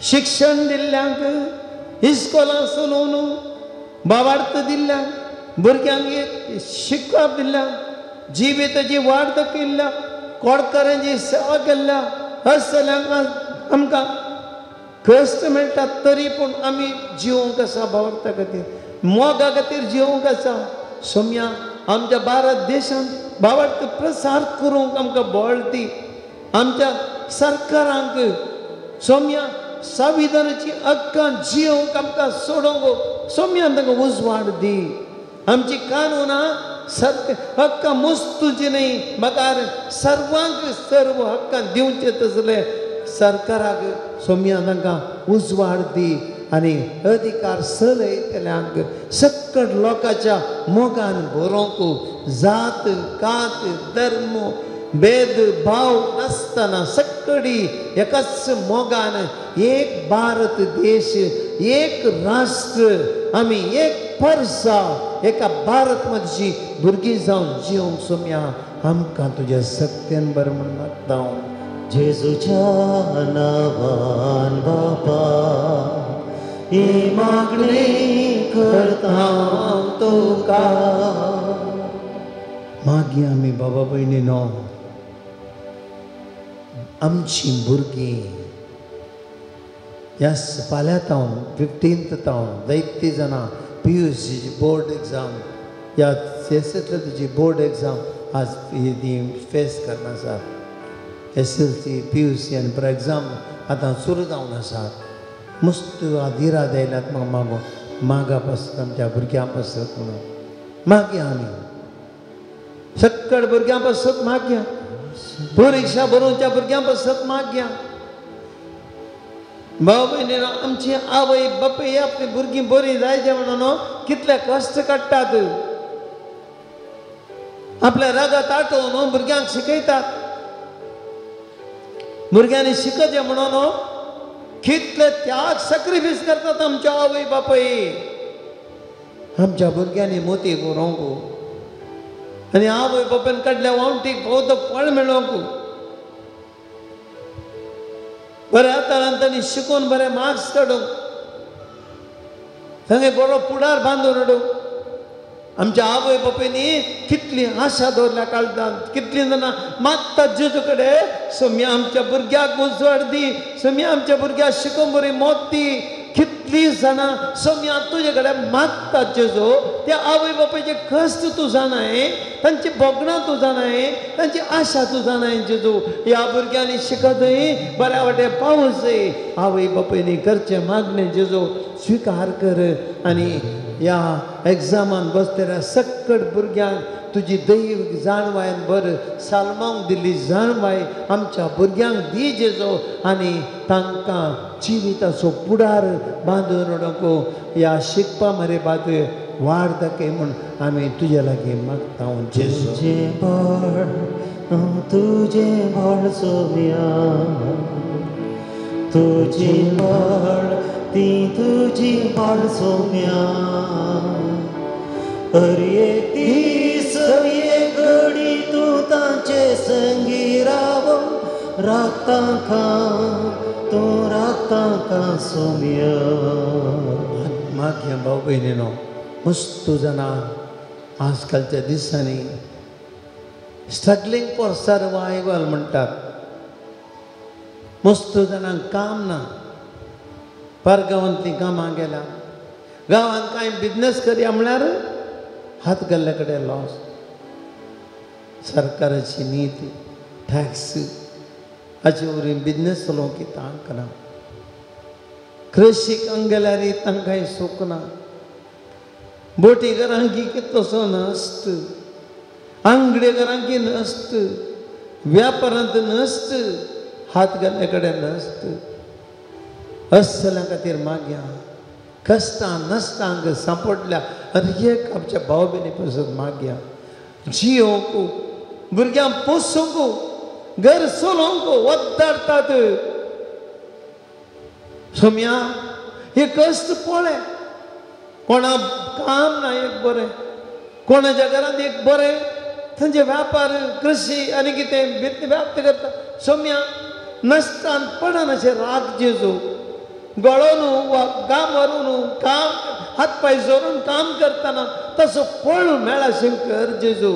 शिक्षण दिल्ल्यांक, इस्कोलां चलोवन भावार्थ दिल्ल्यांक, भुरग्यांक शिकप दिल्ल्यांक, जिविताची वाड दाखयल्ल्या, कोडकारांची सेवा केल्ल्या असल्यांक आमकां कश्ट मेळटा. तरी पूण आमी जिवंक आसा भावार्था खातीर, मोगा खातीर जिवंक आसा. सोम्या आमच्या भारत देशांत भावार्थ प्रसार करूंक आमकां बळ दी. आमच्या सरकारांक सोम्या संविधानाची हक्कां जिवंक आमकां सोडोवंक सोम्या तांकां उजवाड दी. आमची कानुनां हक्कां मोस्तुची न्हय, मगर सर्वांक सर्व हक्कां दिवचे तसले सरकाराक सोम्या तांकां उजवाड दी आनी अधिकार चलयतल्यांक सक्कड लोकांच्या मोगान बरोवंक जात कात धर्म भेदभाव नासतना सक्कडी एकाच मोगान एक भारत देश, एक राष्ट्र, आमी एक परसा एका भारत मदची भुरगीं जावन जिवंक सोम्या आमकां तुज्या सक्तेन बरें म्हण मागता. जेजूच्या नांवान बापा, ही मागणी करता तुका. मागीर आमी बाबा भयणीनो आमची भुरगीं ह्या फाल्यां तावन 15th तावन जायतीं जाणां PUC board exam ह्या SSLC board exam आज ती फेस करना आसात. SLC PUC आनी पर एग्जाम आतां सुरू जावन आसात. मस्त आदिरा आयल्यात म्हाका मागो मागा पासत आमच्या भुरग्यां पासत म्हणून मागया आमी सक्कड भुरग्यां पासत मागया, परिक्षा बरोवच्या भुरग्यां पासत मागया. भाव भयणीनो आमची आवय बापूय आपली भुरगीं बरीं जायचे म्हणून कितले कश्ट काडटात, आपल्या रगत आटोवन भुरग्यांक शिकयतात. भुरग्यांनी शिकचें म्हणून कितले त्याग सॅक्रिफायस करतात आमच्या आवय बापूय. आमच्या भुरग्यांनी मोती बरोवंक आनी आवय बापायन काडल्या वावटीक भोवतो फळ मेळोवंक बऱ्या तरान तांणी शिकून बरे मार्क्स काडूंक थंय बरो फुडार बांदून हाडूंक. आमच्या आवय बापायनी कितली आशा दवरल्या काळजांत, कितली जाणां मागतात जेजू कडेन, सोम्या आमच्या भुरग्याक उजवाड दी, सोम्या आमच्या भुरग्याक शिकून बरी मोत दी. कितली जाणां सोम्या तुजे कडेन मागतात जेजू. त्या आवय बापायचे कश्ट तूं जाणाय, तांची भोगणां तूं जाणाय, तांची आशा तूं जाणाय जेजू. ह्या भुरग्यांनी शिकतय बऱ्या वाटे पावसय. आवय बापायनी करचें मागणें जेजू स्विकार कर आनी ह्या एग्जामान बसतल्या सक्कड भुरग्यांक तुजी दैव जाणवायन बर साल्मांक दिल्ली जाणवाय आमच्या भुरग्यांक दी जेजो आनी तांकां जिविताचो फुडार बांदून उडोवंक ह्या शिकपा मरे बाद वाड दाखय म्हूण आमी तुजे लागीं मागता जेजू. तुजें बळ तुजें बळ सोम्या, तुजें बळ ती तुजी बळ सोम्या. हर एक दीस एक घडी तूं तांचे संगी राव, राखता तूं राखता सोम्या. मागया भाव भयणीनो मस्त जाणां आजकालच्या दिसांनी स्ट्रगलिंग फॉर सर्वायवल म्हणटात. मस्त जाणांक काम ना, परगांवांतलीं कामां गेल्या, गांवांत कांय बिजनेस करया म्हळ्यार हात घाल्ल्या कडेन लॉस. सरकाराची नीती टॅक्स हाचे वरवीं बिजनेस चलोवंक तांक ना. कृशीक गेल्यार तांकांय सूख ना. बोटी घरांकी कितलोसो नश्ट, आंगडे घरांकी नश्ट, व्यापारांत नश्ट, हात घाल्ले कडेन नश्ट. असल्या खातीर मागया कश्टां नश्टांक सांपडल्या हर एक आमच्या भाव भयणी पासून मागया जियोंक, भुरग्यांक पोसूंक, घर चलोवंक वद्दारतात. सोम्या हे कश्ट पळय, कोणा काम ना एक बरें, कोणाच्या घरांत एक बरें, थंयचे व्यापार कृशी आनी कितें व्याप्त करता. सोम्या नश्टान पडनाशें राग जेजू गळो न्हू वा काम व्हरूं न्हू, काम हात पांय जोरून काम करतना तसो पळून मेळा कर जेजू.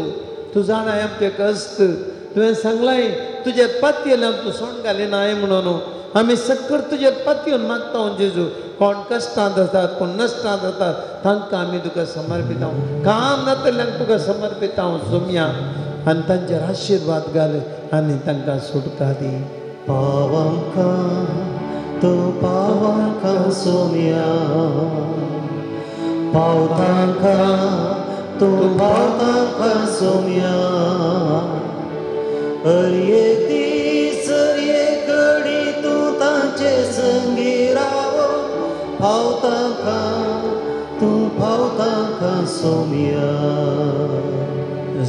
तूं जाणाय आमचें कश्ट, तुवें सांगलाय तुजेर पातयेल्यान तूं सोंड घालिनाय म्हणून आमी सक्कर तुजेर पातयेवन मागता जेजू. कोण कश्टांत आसात, कोण नश्टांत आसात, तांकां आमी तुका समर्पिता, काम नातल्यांक तुका समर्पिता सोम्या आनी तांचेर आशिर्वाद घाल आनी तांकां सुटका दी. पावांका तूं पावांका सोम्या, पावतांका तूं पावतांका सोम्या. हर एक दीस हर एक घडी तूं तांचे संगी राव, पावतांका तूं पावतांका सोम्या.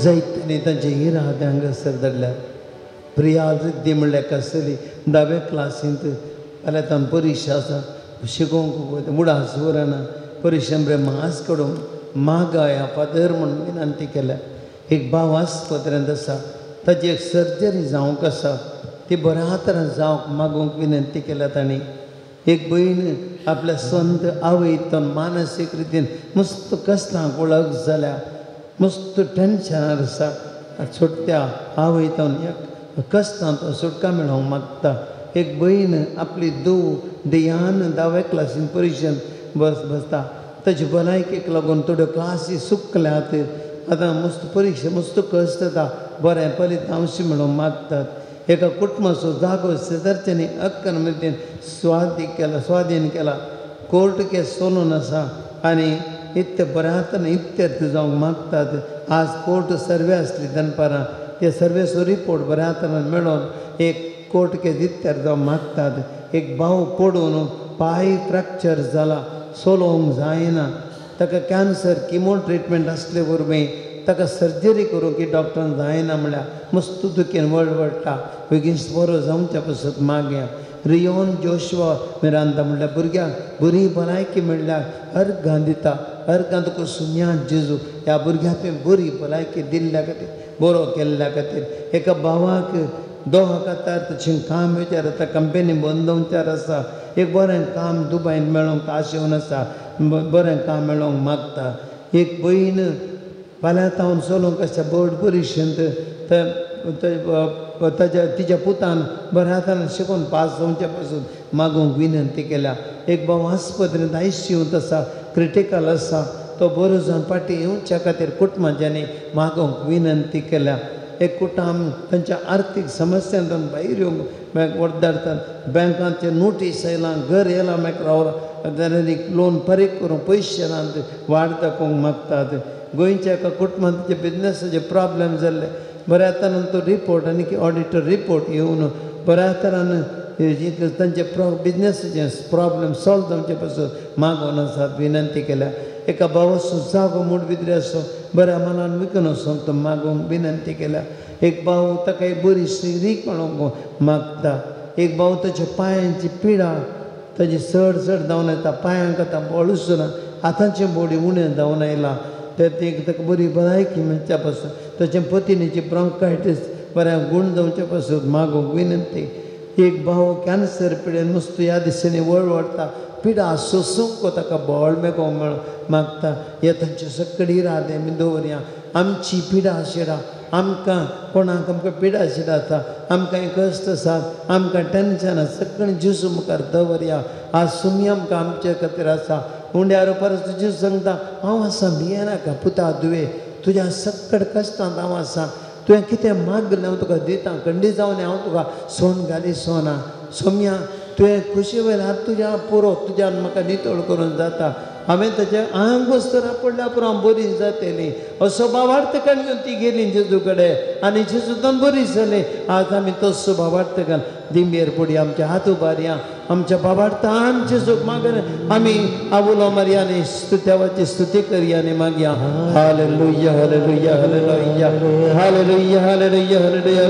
जैतनी तांचे इरादे हांगासर धाडल्यात. प्रिया रिद्दी म्हणल्यार कसली धावे क्लासींत फाल्यां तांकां परिक्षा आसा, शिकोवंक उडास उरना, परिक्षा बरें मास काडूंक मागाया फादर म्हूण विनंती केल्या. एक भाव आस्पत्रेंत आसा, ताजी एक सर्जरी जावंक आसा, ती बऱ्या तरान जावंक मागूंक विनंती केल्या तांणी. एक भयण आपल्या संत आवयतन मानसीक रितीन मस्त कश्टांक वळख जाल्या, मस्त टेन्शनार आसा. सुटत्या आवयतन एक कश्टांत सुटका मेळोवंक मागता. एक भयण आपली धूव देयान 10व्या क्लासीन परिक्षेंत बसता. ताजी भलायकेक लागून थोड्यो क्लासी सुकल्यात. आतां मस्त परिक्षा मस्त कश्ट जाता. बरें फलितांश मेळोवंक मागतात. एका कुटुंबाचो जागो शेजारच्यांनी हक्कान मेरेन स्वाधीन केला. कोर्ट केस चलून आसा आनी इतले बऱ्या हातान इत्यर्थ जावंक मागतात. आज कोर्ट सर्वे आसली दनपारां, ते सर्वेचो रिपोर्ट बऱ्या हातान मेळोवन एक कोर्ट केस इत्यर्थ जावंक मागतात. एक भाव पडून पांय फ्रॅक्चर जाला, चलोवंक जायना. ताका कॅन्सर किमो ट्रिटमेंट आसले वरवीं ताका सर्जरी करूंक की डॉक्टरान जायना म्हळ्यार मस्त दुखेन वळवळटा. बेगीन बरो जावच्या पासत मागया. रियोन जोशवा मिरांदा म्हणल्यार भुरग्यांक बरी भलायकी म्हणल्यार अर्घां दिता. अर्घां तुका सुम्या जेजू ह्या भुरग्यांक तुवें बरी भलायकी दिल्ल्या खातीर, बरो केल्ल्या खातीर. एका भावाक दोहा खातार तशें काम विचार आतां कंपनी बंद विचार आसा. एक बरें काम दुबायन मेळोवंक आशेवन आसा, बरें काम मेळोवंक मागता. एक भयण फाल्यां तावन चलोवंक आसा बोर्ड परिक्षेंत, ताच्या तिच्या पुतान बऱ्या हातान शिकून पास जावच्या पासून मागूंक विनंती केल्या. एक भाव आस्पत्रेंत आयसीयूंत आसा, क्रिटिकल आसा, तो बरो जावन फाटीं येवच्या खातीर कुटुंबाच्यांनी मागूंक विनंती केल्या. एक कुटुंब तांच्या आर्थीक समस्यांतून भायर येवंक वरदारतात. बँकांचे नोटीस आयलां, घर येयलां, मागीर रावलां जाल्यार लोन फारीक करूंक पयशे नात, वाड दाखोवंक मागतात. गोंयच्या एका कुटुंबांत ताचे बिजनसाचे प्रॉब्लम जाल्ले, बऱ्या तरान तो रिपोर्ट आनी ऑडिटर रिपोर्ट येवन बऱ्या तरान तांचे बिजनसाचे प्रॉब्लम सॉल्व जावचे पासून मागोवन आसात, विनंती केल्या. एका भावाचो जागो मोडबिद्रे आसो बऱ्या मनान विकून वचोंक तो मागोवंक विनंती केल्या. एक भाव ताका एक बरी श्रीक मेळोवंक मागता. एक भाव ताच्या पांयांची पिडा ताजी चड चड जावन येता, पांयांक आतां बळूच ना, हातांचे बोडी उणें जावन आयलां. ताका बरी भलायकी मेळच्या पासून ताच्या पतिनीची ब्रोंकायटीस बऱ्या गूण जावच्या पासून मागोवंक विनंती. एक भाव कॅन्सर पिडेन नुस्तो ह्या दिसांनी वळवळटा, पिडा सोसूंक ताका बळ मेळोवंक मेळ मागता. हे तांचे सगळी इरादे आमी दवरया. आमची पिडा शिडा आमकां कोणाक आमकां पिडा शिडा आसा, आमकां कश्ट आसात, आमकां टेन्शन आसा, सगळीं जेजू मुखार दवरया. आज सुमी आमकां आमचे खातीर आसा. उंड्यार परत जेजू सांगता, हांव आसा, भियेनाका पुता धुवे, तुज्या सक्कड कश्टांत हांव आसा. तुवें कितें मागलें हांव तुका दिता, खंडी जावन हांव तुका सोन घाली सोना. सोम्या तुवें खुशी वयल्या हात तुज्या पुरो, तुज्यान म्हाका नितळ करून जाता. हांवें ताचें आंग वस्त्र पडल्या पुरो हांव बरी जातली असो भावार्थ घेवन ती गेली जेजू कडेन आनी जेजून बरी जाली. आज आमी तसो भावार्थ घाल दिंबेर पडया, आमच्या हात उबारया, आमच्या भावार्थान जेजूक मागून आमी आवुलो मारया आनी देवाची स्तुती करया आनी मागया. Hallelujah hallelujah hallelujah hallelujah hallelujah hallelujah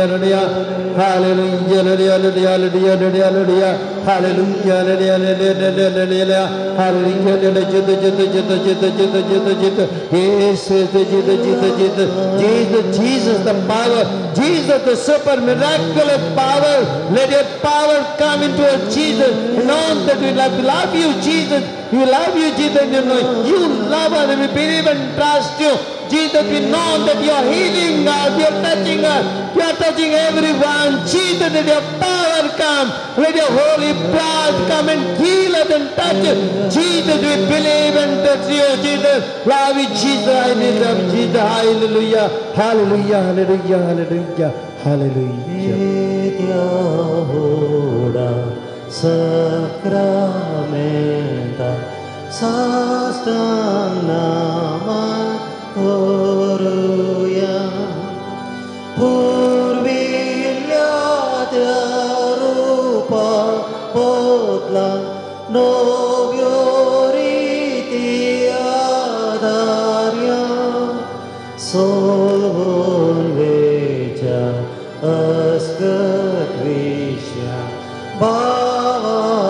hallelujah hallelujah hallelujah hallelujah hallelujah hallelujah hallelujah hallelujah Jesus, Jesus, the power, Jesus, the super miraculous power. Let your power come into us, Jesus. Know that we love you, Jesus. We love you, Jesus. You know you love us. We believe and trust you, Jesus. We know that you are healing us, you are touching us, you are touching everyone. Jesus, let your power come. Let your holy blood come and heal us and touch us. Jesus, we believe and trust you, Jesus. Love you, Jesus. I need love, Jesus. Hallelujah, hallelujah, hallelujah, hallelujah, hallelujah. Sacramenta साष्टांगनामा करूया पूर्विल्ल्या त्या रूपा बदला नव्यो रिती आदार्या सोलवून वेच्या अस्कत विश्या भावार्थाचें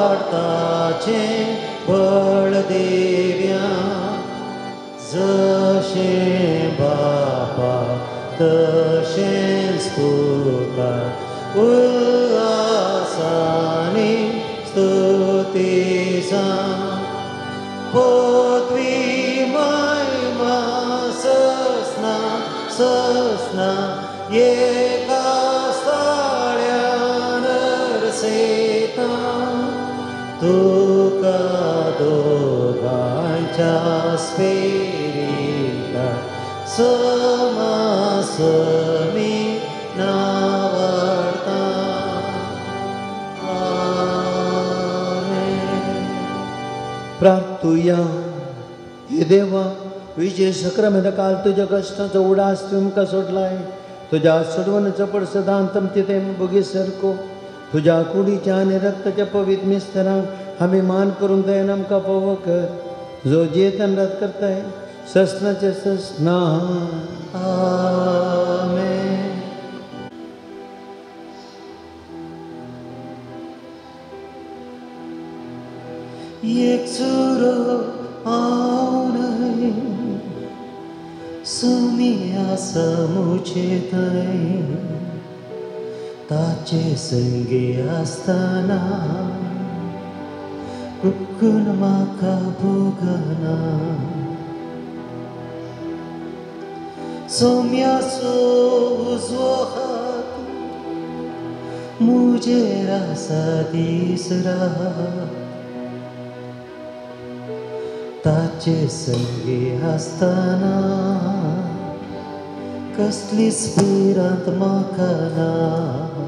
बळ दिव्या जशें बापा तशेंच पुता उल्हासांनी स्तुती. पदवी महिमा ससना ससना एका स्थाळ्यान रसयता तुका दोगांच्या स्पिरिता समासमी नावडता. आमेन. प्रार्थुया. हे देवा, विजय सक्रमेंत काल तुज्या कश्टाचो उडास तुमकां सोडलाय. तुज्या सोडवणचो पडसदांतम तिथे भोगी सरको तुज्या कुडीच्या आनी रक्ताच्या पवित्र मिस्तरांक आमी मान करून दयेन आमकां पवो कर, जो जियेतन रात करताय ससनाचे ससना. आमेन. एक सुरो हांव न्हय सुमी आसा मुजे थंय ताचे संगी आसतना कुकून म्हाका भोगना. सोम्याचो उजवो हात मुजेर आसा दीस रात ताचे संगी आसतना कसलीच भिरांत म्हाका ना.